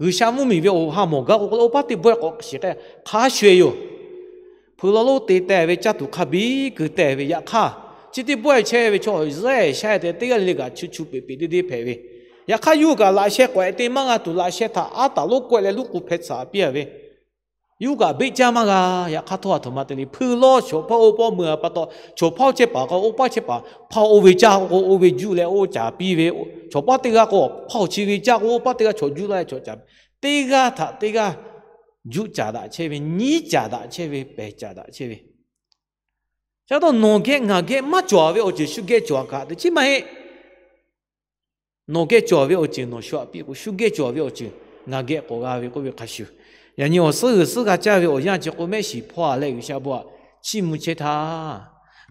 G'uiˬsha mvuhˇmiˬ ve awˬ hoꞈ ha mawˬ gaˇ k'o k'o leh, oˇ paˉ teˇ bawehˇ k'awꞈ shiˍ k'ai hk'a shuˍ e yoˬ. Hpui lawˇ lonˉ te teh ve, caˇ tuˬ hk'a biˇ keu teh ve. Yaꞈ hk'aˇ, chi teˇ bawehˇ chehˇ ve chaw Iˉsaˍreˍlaˆ shaˉ te teˇ g'aˇ le le kaꞈ chu chu peꞈ peꞈ deˇ deˇ hpehꞈ ve. Yaꞈ hk'aˇ yawˇ hui kaꞈ laꞈ sheh k'awehꞈ te maˇ g'a tuˬ, laꞈ sheh htaꞈ aˉ taˍ lonˉ kawehˆ leh luˉ k'u hpeh tsuhꞈ a piˇ a ve, yawˇ hui kaꞈ beˆ caˇ maˇ g'a. Yaꞈ hk'aˇ htawˇ a htoꞈ ma te le, hpui lawˇ shawˍ hpawˇ oˇ pawˆ mui a pa taw, shawˍ hpawˇ chehˇ paˍ k'o oˇ paˉ chehˇ paˍ hpawˇ oˇ ve caˇ k'o oˇ ve juˇ leh oˇ caˍ piˇ ve, shawˍ paˉ teˇ g'aˇ k'o hpawˇ chi ve caˇ k'o oˇ paˉ teˇ g'aˇ chaw juˇ laˇ leh chaw caˍ, teˇ g'aˇ htaꞈ teˇ g'aˇ juˇ caˍ daꞈ chehˇ ve, nyiˉ caˍ daꞈ chehˇ ve, pehˬ caˍ daꞈ chehˇ ve. Chi pa taw nawˬ geh ngaˬ geh maˇ cawˬ ve awˬ ceuˬ shu geh cawˬ a kaꞈ teˇ chiˉ maˇ heˆ. Nawˬ geh cawˬ ve awˬ ceuˬ nawˬ shu aꞈ piˇ k'o, shu geh cawˬ ve awˬ ceuˬ ngaˬ geh k'awꞈ g'a ve k'oˆ ve hk'a shuˍ, yaꞈ nyi awˬ suhˉ g'uiˬ suhˉ g'a caˇ ve awˬ yanˇ chi k'o, mehˆ shiˍ hpaw a leh G'uiˬsha bon htaꞈ chiˇ mvuh chehˇ htaˇ,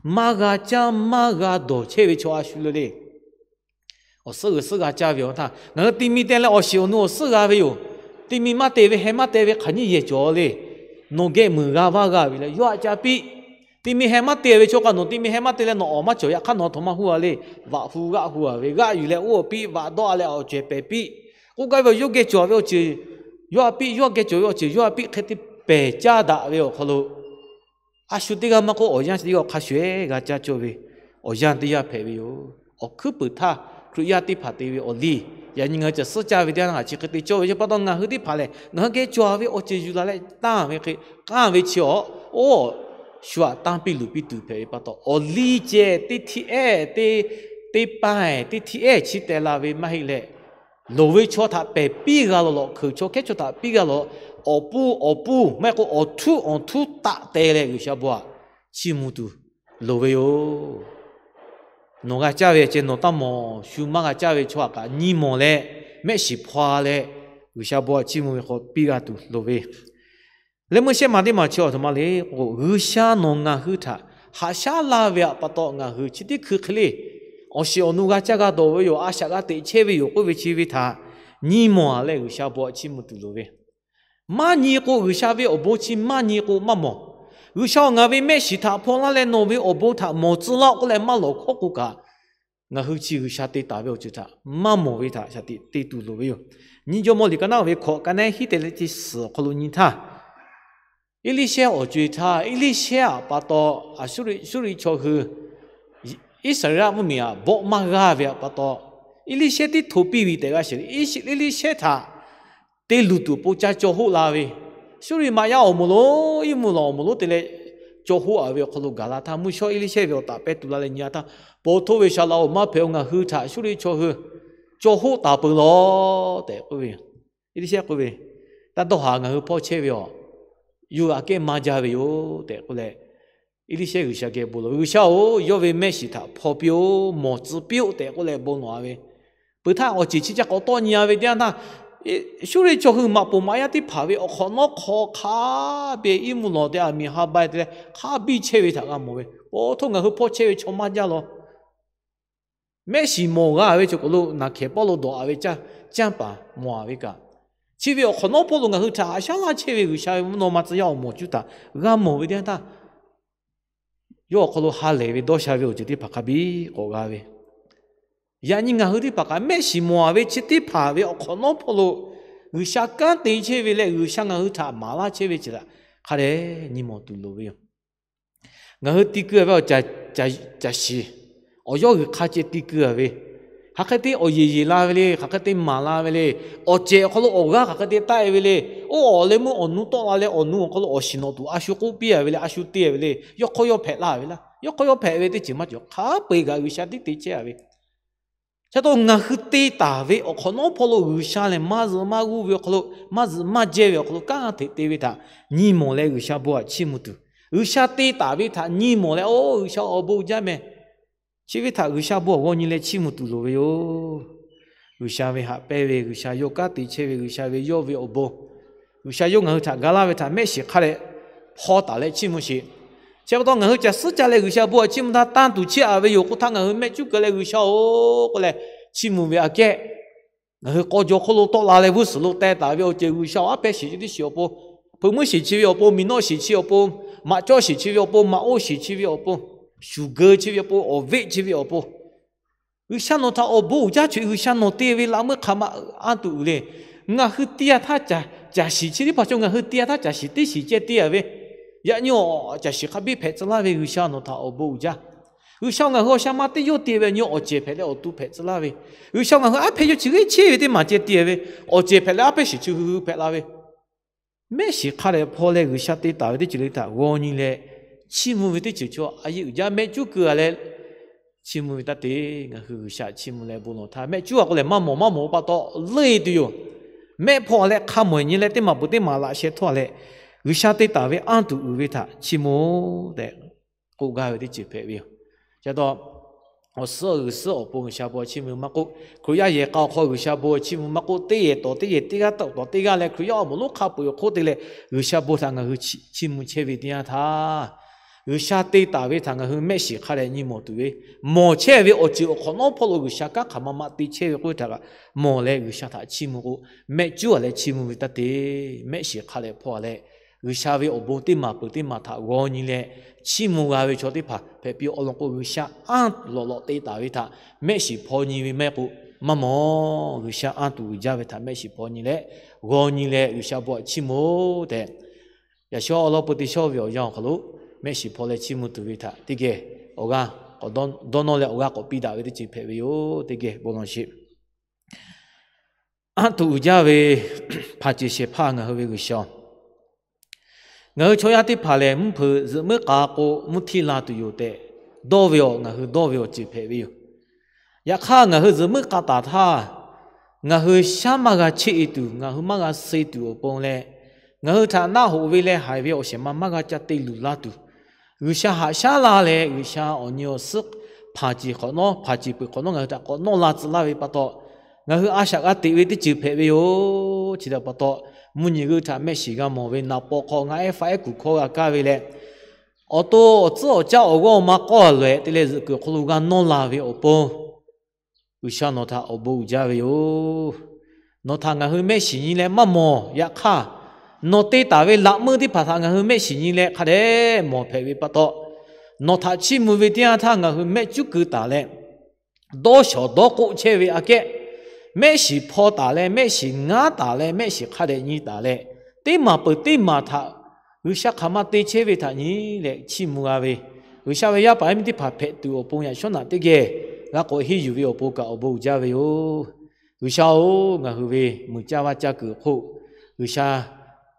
maˇ g'a caˇ maˇ g'a dawˬ chehˇ ve chaw a shu le le. Awˬ suhˉ g'uiˬ suhˉ g'a caˇ ve awˬ htaˇ, ngaˬ hui ti mi te leh awˬ shiˍ awˬ nu awˬ suhˉ g'a ve yoˬ. Ti mi maˇ te ve, heh maˇ te ve hk'aˬ nyiˇ yehˬ cawˬ le. Nawˬ geh meuˍ g'a vaˇ g'a ve leh yawˇ aꞈ ca piˇ. Ti mi heh maˇ te ve chaw kaꞈ nawˬ ti mi heh maˇ te leh nawˬ awˍ maˇ cawˬ. Yaꞈ hk'aˇ nawˬ a htoꞈ ma huˇ a le. Vaꞈ hu g'aˆ hu a ve, g'aˆ yuˬ leh oˇ awˬ piˇ, vaꞈ dawˆ a leh awˬ cehˬ pehˍ piˇ. K'oˆ gaˇ ve yawˇ geh cawˬ ve awˬ ceuˬ yawˇ aꞈ piˇ, yawˇ geh cawˬ ve awˬ ceuˬ yawˇ aꞈ piˇ hk'e te pehˬ caˇ daꞈ ve awˬ hk'aw lo, a shu teˇ g'aˇ maˇ k'oˆ, awˬ yanˇ chi teˇ g'aˇ hk'a shuˍ ehˉ g'a caˇ cawˇ ve awˬ yanˇ teˇ yanˇ hpehꞈ ve yoˬ. Awˬ hkuiˉ puiˍ htaˇ Hkriꞈ yaˇ teˇ hpaˍ te ve awˬ liˇ, yaꞈ nyi ngaˬ hui caˬ suhˉ caˇ ve teˇ yanˇ htaꞈ chi hk'e te cawˇ ve chi pa taw, ngaˬ hui teˇ hpaˍ lehˬ ngaˬ hui geh cawˬ ve awˬ ceuˬ yuˬ la leh tanˇ ve hk'e, k'anˇ ve chi awˬ, oˇ, shu aꞈ tanˇ piˇ luˬ piˇ tuˬ hpehꞈ ve pa taw, awˬ liˇ ceh teˇ htiˇ ehˉ teˇ, teˇ paˇ teˇ htiˇ ehˉ chi teh la ve maˇ heˆ leh, loˍ ve chaw htaꞈ pehˬ piˇ g'a lawˬ lawˬ, hkeuꞈ chaw hkehˉ chaw htaꞈ piˇ g'a lawˬ, awˬ pon awˬ pon maˇ heˆ k'o awˬ htuˉ awˬ htuˉ taˆ teh leh G'uiˬsha bon htaꞈ chiˇ mvuh tuˬ, loˍ ve yoˬ. Nawˬ g'a caˇ ve ceh nawˬ taˇ mawˬ. Shu maˇ g'a caˇ ve chaw htaꞈ kaꞈ nyi mawˬ leh, mehˆ shiˍ hpaw leh, G'uiˬsha bon htaꞈ chiˇ mvuh ve hk'aw piˇ g'a tuˬ loˍ ve. Leh meuˇ shehˆ ma teˇ maˬ chi awˬ htoꞈ ma le k'o, G'uiˬsha nawˬ ngaˬ hui htaꞈ haꞈ shaˉ laˇ ve htaꞈ pa taw ngaˬ hui chi teˇ hkui hk'e le awˬ shiˍ awˬ nu g'a caˇ g'a dawˬ ve yoˬ. A shaꞈ g'a teꞈ chehˇ ve yoˬ k'oˆ ve chi ve htaꞈ nyi mawˬ a leh G'uiˬsha bon htaꞈ chiˇ mvuh tuˬ loˍ ve. Maˇ nyi k'o, G'uiˬsha ve awˬ bon chi maˇ nyi k'o maˇ mawˬ. G'uiˬsha-oˬ, ngaˬ ve mehˆ shiˍ htaꞈ hpaw laˇ leh nawˬ ve awˬ bon htaꞈ mawˬ tcuh laˇ-oˆ k'oˆ leh maˇ lawˬ hkawˉ k'o kaꞈ, ngaˬ hui chi G'uiˬsha te taˍ ve awˬ ceuˬ htaꞈ maˇ mawˬ ve htaꞈ shaˍ tiꞈ te tuˬ loˍ ve yoˬ. Nyiˇ Jawˇmawˇ liꞈ ka naˉ ve hkawꞈ ka nehˉ hiˉ te leh teˇ suhˍ awˬ hk'aw lo nyi htaˇ, Eˇliˇshehˇ awˬ co-e htaˇ, Eˇliˇshehˇ htaꞈ pa taw, Suˇriˆ chaw hui Iˉsaˍreˍlaˆ mvuhˇmiˬ htaꞈ bawˆ maˇ g'aˇ ve htaꞈ pa taw, Eˇliˇshehˇ tiˉ hto piˇ ve tehꞈ g'a shiˍ. Eˇliˇshehˇ htaꞈ te luˬ tuˬ awˬ pon ca caw hoˆ la ve, Suˇriˆ maꞈ yaˇ awˬ moˍ lonˉ, iˉ mvuhˇ lawˬ awˬ moˍ lonˉ te leh caw hoˆ a ve awˬ hk'aw lo gaˬ la htaˇ, mvuhˇ shawˉ Eˇliˇshehˇ ve awˬ taꞈ pehˇ tuˬ la leh nyi a htaˇ, Paw htoˇ ve Saˍ laꞈ-oˬ, maˇ hpehꞈ-oˬ, ngaˬ hui htaꞈ Suˇriˆ chaw hui caw hoˆ taˍ peuˬ lawˬ tehꞈ k'oˆ ve. Eˇliˇshehˇ k'oˆ ve, Taˇ dawˇ haˍ, ngaˬ hui hpawˇ chehˇ ve awˬ, yawˇ aꞈ kehˉ maˇ jaˇ ve yoˬ tehꞈ k'oˆ leh, Eˇliˇshehˇ G'uiˬsha geh bon lawˬ ve, G'uiˬsha-oˬ, yawˇ ve mehˆ shiˍ htaꞈ hpaw piˇ-oˆ, mawˬ tcuh piˇ-oˆ tehꞈ k'oˆ leh bon lawˬ a ve. Peuˬ htaˇ awˬ ceˬ chi ca k'awꞈ tawˆ nyi a ve teˇ yanˇ htaˇ, Suˇriˆ chaw hui maꞈ poˍ maꞈ yaˇ teˇ hpaˍ ve awˬ hk'awꞈ nawˉ hk'aw hk'a biˇ, iˉ mvuhˇ lawˬ te a miˬ ha ba te leh hk'a biˇ chehˇ ve htaꞈ g'a mawˬ ve. Paw htoˇ, ngaˬ hui hpawˇ chehˇ ve chaw maˇ jaˇ lawˬ. Mehˆ shiˍ mawˬ g'a ve chaw k'aw lo naˬ hkehˍ pawˆ lo dawˬ a ve canˇ paˍ mawˬ a ve kaꞈ, chi ve awˬ hk'awꞈ nawˉ hpawˇ lo ngaˬ hui htaꞈ haꞈ shaˉ laˇ chehˇ ve G'uiˬsha ve mvuhˇ naw ma tcuh yaˇ awˬ moˍ cuˇ htaꞈ g'a mawˬ ve teˇ yanˇ htaˇ, yawˇ awˬ hk'aw lo ha lehˬ ve dawˇ sha ve awˬ ceuˬ teˇ hpaˍ hk'a biˇ k'awꞈ g'a ve. Yaꞈ nyi ngaˬ hui teˇ hpaˍ kaꞈ mehˆ shiˍ mawˬ a ve chi teˇ hpaˍ ve awˬ hk'awꞈ nawˉ hpawˇ lo G'uiˬsha kanˉ te chehˇ ve leh G'uiˬsha ngaˬ hui htaꞈ maˍ laˇ chehˇ ve ceuˬ htaꞈ hk'a dehꞈ nyi mawˬ tuˬ loˍ ve yoˬ. Ngaˬ hui ti keu a ve awˬ caˬ shiˍ, awˬ yawˇ g'uiˬ hk'a ceh ti keu a ve, hk'aˬ hk'e te awˬ yeˬ yeˬ la ve le, hk'aˬ hk'e te maˍ la ve le, awˬ cehˬ awˬ hk'aw lo awˬ g'aˇ hk'aˬ hk'e te taˆ e ve le, oˇ awˬ leh meuˇ awˬ nu tawˆ la leh awˬ nu awˬ hk'aw lo awˬ shiˍ nawꞈ tuˬ a shu k'oˆ piˇ a ve le, a shu te a ve le, yawˇ hk'aw yawˇ hpehꞈ la ve laˇ. Yawˇ hk'aw yawˇ hpehꞈ ve teˇ ceuˬ maˇ cawˬ, hk'a peu-eˬ kaꞈ G'uiˬsha tiˉ te chehˇ a ve. Chi pa taw ngaˬ hui te taˍ ve awˬ hk'awꞈ nawˉ hpawˇ lo G'uiˬsha lehˬ maˇ zuhꞈ maˇ g'uˇ ve awˬ hk'aw lo, maˇ zuhꞈ maˇ jehˇ ve awˬ hk'aw lo kanˉ te te ve htaꞈ nyi mawˬ leh G'uiˬsha bon htaꞈ chiˇ mvuh tuˬ, G'uiˬsha te taˍ ve htaꞈ nyi mawˬ leh, oˇ G'uiˬsha awˬ bon uiˍ jaˇ meh, chi ve htaꞈ G'uiˬsha bon awˬ g'aw nyi leh chiˇ mvuh tuˬ loˍ ve yoˬ. G'uiˬsha ve haꞈ pehnˇ ve, G'uiˬsha yawˇ kanˉ te chehˇ ve, G'uiˬsha ve yawˇ ve awˬ bon, G'uiˬsha yawˇ ngaˬ hui htaꞈ ga laˇ ve htaꞈ mehˆ shiˍ hk'a dehꞈ hpaw taˍ leh chiˇ mvuh sheˍ. Chi pa taw ngaˬ hui caˬ suhˉ ca leh G'uiˬsha bon htaꞈ chiˇ mvuh htaˇ tanˇ tuˬ chehˇ a ve yoˬ k'o htaˇ, ngaˬ hui mehˆ cuˉ keu leh G'uiˬsha-oˬ k'oˆ leh chiˇ mvuh ve aꞈ kehˉ, ngaˬ hui k'aw jaw hk'oˆ lo tawˆ la leh g'uˇ suhˍ lo teh taˍ ve awˬ ceuˬ G'uiˬsha-oˬ, aˉ hpehˇ shiˍ chi teˇ shiˍ awˬ pon, hpeuꞈ meuˇ shiˍ chi ve awˬ pon, miˬ nawˆ shiˍ chi awˬ pon, maꞈ cawˇ shiˍ chi ve awˬ pon, maꞈ oˇ shiˍ chi ve awˬ pon, shuˍ geu chi ve awˬ pon, awˬ veˆ chi ve awˬ pon, G'uiˬsha nawˬ htaꞈ awˬ bon uiˍ jaˇ chaweh, G'uiˬsha nawˬ te ve laꞈ meuˇ hk'aˬ ma anˇ tuˬ uiˍ le. Ngaˬ hui te a htaˇ caˬ shiˍ chi teˇ hpaˍ cawˬ, ngaˬ hui te a htaˇ caˬ shiˍ teˇ shiˍ ceh te a ve, yaꞈ nyi awˬ caˬ shiˍ hk'a biˇ hpehꞈ tcuh laˇ ve G'uiˬsha nawˬ htaꞈ awˬ bon uiˍ jaˇ. G'uiˬsha ngaˬ hui awˬ sha ma teˇ yawˇ te ve nyi awˬ cehˬ hpehꞈ leh awˬ to hpehꞈ tcuh laˇ ve, G'uiˬsha ngaˬ hui aˉ hpehˇ yawˇ chi g'eˇ chehˇ ve teˇ maˬ ceh te ve, awˬ cehˬ hpehꞈ leh aˉ hpehˇ shiˍ chi hui hui hpehꞈ la ve, mehˆ shiˍ hk'a dehꞈ hpaw leh G'uiˬsha te taˍ ve teˇ ceuˬ le htaꞈ g'aw nyi leh chiˇ mvuh ve teˇ ceuˬ chaw a yeˇ uiˍ jaˇ. Mehˆ cuˉ keu a leh chiˇ mvuh ve taˇ te. Ngaˬ hui G'uiˬsha chiˇ mvuh leh bon lawˬ htaˇ, mehˆ cuˉ a k'o lehˬ maˇ mawˬ maˇ mawˬ pa taw leuˆ e tuˬ yoˬ. Mehˆ hpaw leh hk'a mawˬ nyi leh teˇ maˬ peuˬ teˇ maˬ laꞈ sheh htawˇ leh, G'uiˬsha te taˍ ve anˇ tuˬ uiˍ ve htaꞈ chiˇ mvuh tehꞈ k'oˆ gaˇ ve teˇ ceuˬ hpehꞈ ve yoˬ. Chi pa taw awˬ suhˉ awˬ g'uiˬ suhˉ awˬ pon G'uiˬsha bon chiˇ mvuh maˇ k'oˆ, Hkriꞈ yaˇ yehˬ k'a awˬ hk'aw G'uiˬsha bon chiˇ mvuh maˇ k'oˆ, teˇ yehˬ tawˍ teˇ yehˬ, teˇ g'aˇ tawˍ teˇ g'aˇ leh Hkriꞈ yaˇ awˬ moˍ lonˉ hk'a peu-eˬ awˬ hk'oˆ te leh G'uiˬsha bon htaꞈ ngaˬ hui chiˇ mvuh chehˇ ve teˇ yanˇ htaˇ, G'uiˬsha te taˍ ve htaꞈ ngaˬ hui mehˆ shiˍ hk'a dehꞈ nyi mawˬ tuˬ ve, mawˬ chehˇ ve awˬ ceuˬ awˬ hk'awꞈ nawˉ hpawˇ lo G'uiˬsha kanˉ hk'aˬ ma ma te chehˇ ve k'oˆ ve htaꞈ kaꞈ mawˬ leh G'uiˬsha htaꞈ chiˇ mvuh k'o, mehˆ cuˉ a leh chiˇ mvuh ve taˇ te. Mehˆ shiˍ hk'a dehꞈ hpaw a leh G'uiˬsha ve awˬ bon teˇ maˬ peuˬ teˇ maˬ htaꞈ g'aw nyi leh chiˇ mvuh g'a ve chaw teˇ hpaˍ hpehꞈ piˇ. Awˬ lawn k'o, G'uiˬsha anˇ lawꞈ lawꞈ te taˍ ve htaꞈ mehˆ shiˍ hpaw nyi ve maˇ heˆ k'o, maˇ mawˬ. G'uiˬsha anˇ tuˬ uiˍ jaˇ ve htaꞈ mehˆ shiˍ hpaw nyi leh, g'aw nyi leh G'uiˬsha bon htaꞈ chiˇ mvuh tehꞈ, yaꞈ shawˉ awˬ lawn peu teˇ shawˉ ve awˬ yanˇ awˬ hk'aw lo mehˆ shiˍ hpaw leh chiˇ mvuh tuˬ ve htaꞈ teˇ geh awˬ g'aˇ dawˇ nawˇ leh awˬ g'aˇ k'awꞈ piˇ daꞈ ve teˇ ceuˬ hpehꞈ ve yoˬ. Teˇ geh bon lawˬ sheˍ. Anˇ tuˬ uiˍ jaˇ ve hpaˍ ceˬ shehˍ hpaˇ ngaˬ hui ve G'uiˬsha, ngaˬ hui chaw yaˇ teˇ hpaˍ lehˬ mvuhˇ hpeuꞈ zuhꞈ muiˉ k'a k'o mvuhˇ htiˇ la tuˬ yoˬ tehꞈ dawˇ ve awˬ, ngaˬ hui dawˇ ve awˬ ceuˬ hpehꞈ ve yoˬ. Yaꞈ hk'aˇ, ngaˬ hui zuhꞈ muiˉ k'a taˍ htaˇ, ngaˬ hui shaˉ maˇ g'a cheˆ e tuˬ, ngaˬ hui maˇ g'a suh tuˬ awˬ pon leh, ngaˬ hui htaꞈ naˆ hoꞈ ve leh haiˬ ve awˬ shehˍ ma maˇ g'a ca te luˬ la tuˬ, G'uiˬsha haꞈ shaˉ laˇ leh, G'uiˬsha awˬ nyi awˬ suhˉ hpanˍ ceˬ hk'awꞈ nawˉ, hpanˍ ceˬ peuˬ hk'awꞈ nawˉ ngaˬ hui htaꞈ k'awꞈ nawˇ la tcuh laˇ ve pa taw, ngaˬ hui a shaꞈ g'a teꞈ ve teˇ ceuˬ hpehꞈ ve yoˬ. Chi htaꞈ pa taw, mvuhˇ nyi g'euˆ htaꞈ mehˆ shiˍ g'a mawˬ ve naˍ paw hk'aw ngaˬ ehˉ faˆ ehˉ kuˬ hkawˇ g'a kaˇ ve leh, awˬ to awˬ tcuhˉ awˬ caˇ awˬ g'awˇ awˬ ma k'awˇ a loꞈ-e te leh zuhꞈ kuiˬ awˬ hk'aw lo g'a nawˇ la ve awˬ pon, G'uiˬsha nawˬ htaꞈ awˬ bon uiˍ jaˇ ve yoˬ. Nawˬ htaꞈ ngaˬ hui mehˆ shiˍ nyi leh maˇ mawˬ. Yaꞈ hk'aˇ, nawˬ te taˍ ve laꞈ meuˇ teˇ hpaˍ htaꞈ ngaˬ hui mehˆ shiˍ nyi leh hk'a dehꞈ mawˬ hpehꞈ ve pa taw, nawˬ htaꞈ chiˇ mvuh ve teˇ yanˇ htaˇ ngaˬ hui mehˆ cuˉ keu taˍ leh, dawˇ shawˍ dawˇ k'oˆ chehˇ ve aꞈ kehˉ, mehˆ shiˍ hpaw taˍ leh, mehˆ shiˍ ngaˉ taˍ leh, mehˆ shiˍ hk'a dehꞈ nyi taˍ leh, teˇ maˬ peuˬ teˇ maˬ htaꞈ G'uiˬsha hk'aˬ ma te chehˇ ve htaꞈ nyi leh chiˇ mvuh g'a ve, G'uiˬsha ve yaˇ paˍ yaˇ miˇ teˇ hpaˍ hpehꞈ tuˬ awˬ pon yaꞈ shawˉ naꞈ teˇ geh g'a k'awꞈ henˇ yuˬ ve awˬ pon kaꞈ awˬ bon uiˍ jaˇ ve yoˬ. G'uiˬsha-oˬ, ngaˬ hui ve muiˬ caˇ vaˇ caˇ kuiˬ awˬ hk'oˆ G'uiˬsha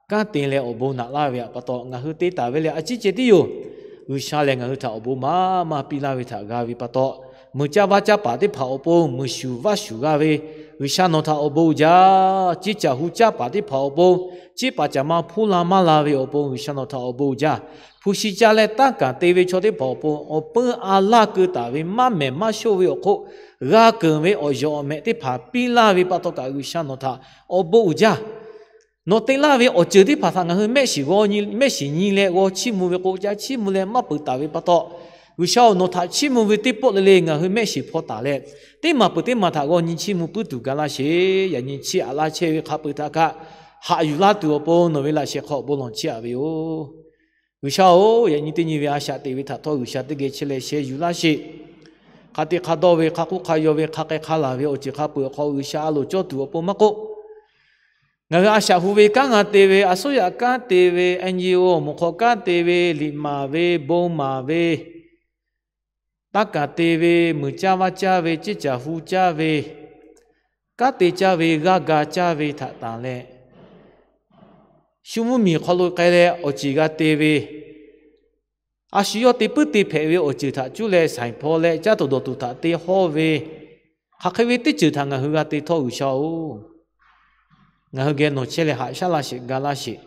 kanˉ te leh awˬ bon naꞈ laˇ ve pa taw, ngaˬ hui te taˍ ve lehˬ a ciˉ ceh tiˉ yoˬ. G'uiˬsha lehˬ ngaˬ hui htaꞈ awˬ bon maˇ maˇ piˇ laˇ ve htaꞈ g'a ve pa taw, muiˬ caˇ vaˇ caˇ paˍ teˇ hpaˍ awˬ pon muiˬ shuˍ vaˇ shuˍ g'a ve, G'uiˬsha nawˬ htaꞈ awˬ bon uiˍ jaˇ. Ceˇ caˬ hu caˇ paˍ teˇ hpaˍ awˬ pon, ceˇ paˍ caˬ ma hpuˇ la maˇ la ve awˬ pon G'uiˬsha nawˬ htaꞈ awˬ bon uiˍ jaˇ. Hpu shi caˇ leh tanˇ kaˍ te ve chaw teˇ hpaˍ awˬ pon awˬ peu a laˇ keu taˍ ve maˇ mehˍ maˇ shonˇ ve awˬ hk'oˆ g'a keunˍ ve awˬ yawˬ awˬ mehꞈ teˇ hpaˍ piˇ laˇ ve pa taw kaꞈ G'uiˬsha nawˬ htaꞈ awˬ bon uiˍ jaˇ. Nawˬ te laˇ ve awˬ ceuˬ teˇ hpaˍ htaꞈ ngaˬ hui mehˆ shiˍ g'aw nyi, mehˆ shiˍ nyi leh g'aw chiˇ mvuh ve k'o, ca chiˇ mvuh leh maˇ peuˬ taˍ ve pa taw, G'uiˬsha-oˬ, nawˬ htaꞈ chiˇ mvuh ve teˇ pawˆ le le ngaˬ hui mehˆ shiˍ hpaw taˍ leh, teˇ maˬ peuˬ teˇ maˬ htaꞈ g'aw nyi chiˇ mvuh puiˉ tuˬ ga laˇ sheˍ. Yaꞈ nyi chiˇ aꞈ laˇ chehˇ ve hk'a peu-eˬ htaꞈ kaꞈ haꞈ yuˬ laˇ tuˬ awˬ pon nawˬ ve laꞈ sheh hk'aw bon lawˬ chiˇ aꞈ ve yoˬ. G'uiˬsha-oˬ, yaꞈ nyi teˇ nyi ve a shaꞈ teꞈ ve htaꞈ htawˇ G'uiˬsha teˇ geh chehˇ leh sheh yuˬ laˇ sheˍ. Hk'a te hk'a dawˇ ve, hk'a k'oˆ hk'a yaw ve, hk'a k'ai hk'a laˬ ve awˬ ceuˬ hk'a peu-eˬ awˬ hk'aw G'uiˬsha a loˍ cawˇ tuˬ awˬ pon maˇ k'oˆ, ngaˬ hui a shaꞈ hu ve kanˉ g'a te ve, a suˉ yaꞈ kanˉ te ve, N G O awˬ moˍ hk'aw kanˉ te ve, liꞈ maˍ ve, bon maˍ ve, tanˇ kaˍ te ve, muiˬ caˇ vaˇ caˇ ve, ceˇ caˬ hu caˇ ve, kanˉ te caˇ ve, g'aˇ ga caˇ ve htaꞈ tanˬ leh, shu mvuhˇ miˬ hk'aw lo k'ai leh awˬ ceˬ g'a te ve, a shu yawˇ te puiˉ te hpehꞈ ve awˬ ceuˬ htaꞈ cuˇ leh shaiˍ hpaw leh caˇ tuˬ dawˬ tuˬ htaꞈ te hawˇ ve, hk'aˬ hk'e ve teˇ ceuˬ htaꞈ ngaˬ hui g'a te htawˇ G'uiˬsha-oˬ, ngaˬ hui geh nawˬ chehˇ leh haꞈ shaˉ laˇ sheˍ, ga laˇ sheˍ.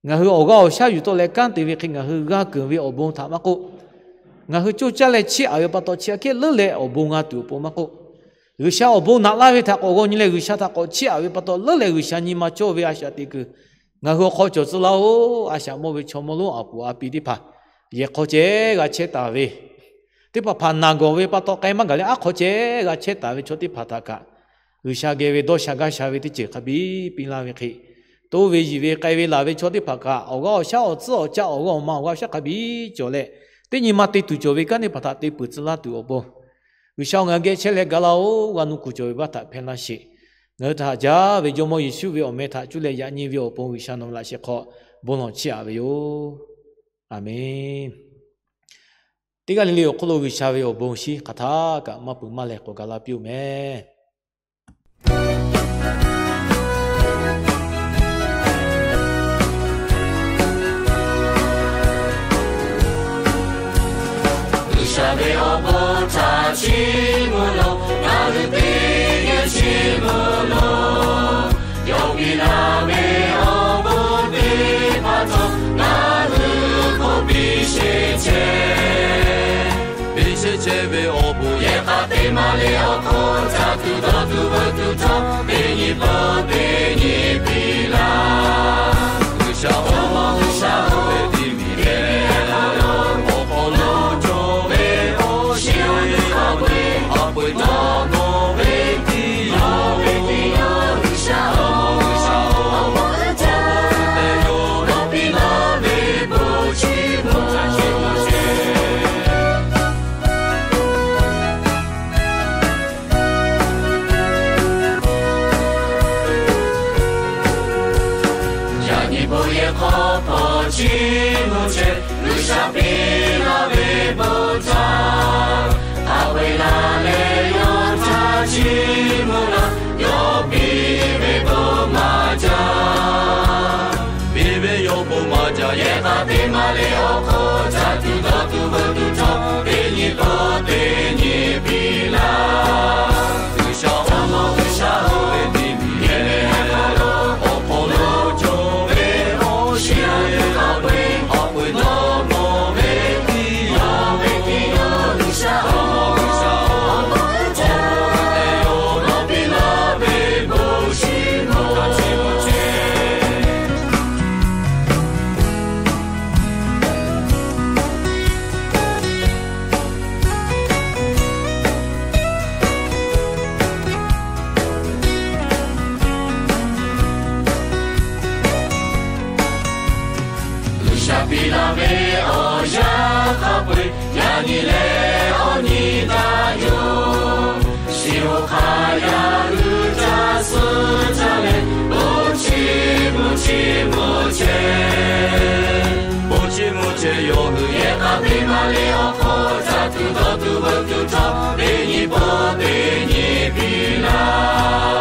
Ngaˬ hui awˬ g'aˇ awˬ shaˉ yuˬ tawˆ leh kanˉ te ve hk'e ngaˬ hui g'a keunˍ ve awˬ bon htaꞈ maˇ k'oˆ, ngaˬ hui coˇ caˇ leh chiˇ aꞈ ve pa taw chi aꞈ kehˉ leuˉ leh awˬ bon g'a tuˬ awˬ pon maˇ k'oˆ, G'uiˬsha awˬ bon naꞈ laˇ ve htaꞈ k'awꞈ g'aw nyi leh G'uiˬsha htaꞈ k'awꞈ chiˇ aꞈ ve pa taw leuˉ leh G'uiˬsha nyi ma cawˇ ve a shaꞈ teꞈ kuiˬ ngaˬ hui awˬ hk'aw cawˬ tcuh laˇ-oˬ. A shaꞈ mawˇ ve chaw mawˇ lonˉ a puˍ a pi teˇ hpaˍ yehˬ hk'aw ceh g'a chehˇ taˍ ve, teˇ hpaˍ hpaˍ naˬ gawˬ ve pa taw k'ai maˇ gaˬ leh aˉ hk'aw ceh g'a chehˇ taˍ ve chaw teˇ hpaˍ htaꞈ kaꞈ, G'uiˬsha geh ve dawˇ sha gaˇ sha ve teˇ ceuˬ hk'a biˇ piˇ laˇ ve hk'e, toˇ ve yiˬ ve k'ai ve laˬ ve chaw teˇ hpaˍ kaꞈ awˬ g'aˇ awˬ shaˉ awˬ tcuhˉ awˬ caˇ awˬ g'aˇ awˬ ma awˬ g'aˇ awˬ shaˉ hk'a biˇ cawˬ leh, teˇ nyi ma te tuˬ cawˬ ve kanˉ teˇ hpaˍ htaꞈ te peuˬ tcuh laˇ tuˬ awˬ pon, G'uiˬsha-oˬ, ngaˬ hui geh chehˇ leh ga laˇ-oˬ. G'a nuˇ kuˬ cawˬ ve baˆ htaꞈ hpehˇ laˇ sheˍ. Ngaˬ hui htaꞈ haꞈ jaˇ ve Jawˇmawˇ Yeˍsuˆ ve awˬ meh htaꞈ cuˇ leh yaꞈ nyi ve awˬ pon G'uiˬsha nawˬ ve laꞈ sheh hk'aw bon lawˬ chiˇ aꞈ ve yoˬ. Aˬmenˍ. Teˇ g'aˇ le le awˬ hk'oˆ lo G'uiˬsha ve awˬ bon shinˉ hk'aˬ htaˇ kaꞈ maˇ peuˬ maˇ leh k'awꞈ ga laˇ piˇ-oˬ meh. G'uiˬsha ve awˬ bon htaꞈ chiˇ mvuh lawˬ, ngaˬ hui teˇ geh chiˇ mvuh lawˬ. Yawˇ piˇ laˇ ve awˬ bon teˇ hpaˍ htawˇ ngaˬ hui k'oˆ piˇ shehˍ chehˇ. Piˇ shehˍ chehˇ ve awˬ bon yehˬ hk'aˇ te maˇ le awˬ hk'aw, caˇ tuˬ dawˇ tuˬ veuꞈ tuˬ htawˇ teˇ nyi pawˆ teˇ nyi piˇ laˇ. G'uiˬsha-oˬ, G'uiˬsha-oˬ, ve tiˇ miˬ leh awˬ hk'aw lo cawˬ ve awˬ shiˍ a peuˬ dawˇ nawˬ ve tiˇ yoˬ. G'uiˬsha-oˬ, te yoˬ, piˇ laˇ ve bon chiˇ mvuh chehˇ. Yaꞈ nyi bon yehˬ hk'aw hpawˇ chiˇ mvuh chehˇ, G'uiˬsha piˇ laˇ ve bon htaꞈ, a ve laˇ leh yawˇ htaꞈ chiˇ mvuh laˇ, yawˇ piˇ ve bon maˇ jaˇ. Piˇ ve yawˇ bon maˇ jaˇ, yehˬ hk'aˇ te maˇ le awˬ hk'aw, caˇ tuˬ dawˇ tuˬ veuꞈ tuˬ htawˇ teˇ nyi pawˆ teˇ nyi piˇ laˇ. G'uiˬsha-oˬ, G'uiˬsha-oˬ, ve tiˇ miˬ leh awˬ hk'aw lo cawˬ ve awˬ shiˍ a peuˬ dawˇ nawˬ ve Chi yawˇ hui yehˇ k'a te maˇ le awˬ hk'aw, caˇ tuˬ dawˇ tuˬ veuꞈ tuˬ htawˇ, teˇ nyi pawˆ teˇ nyi piˇ laˇ.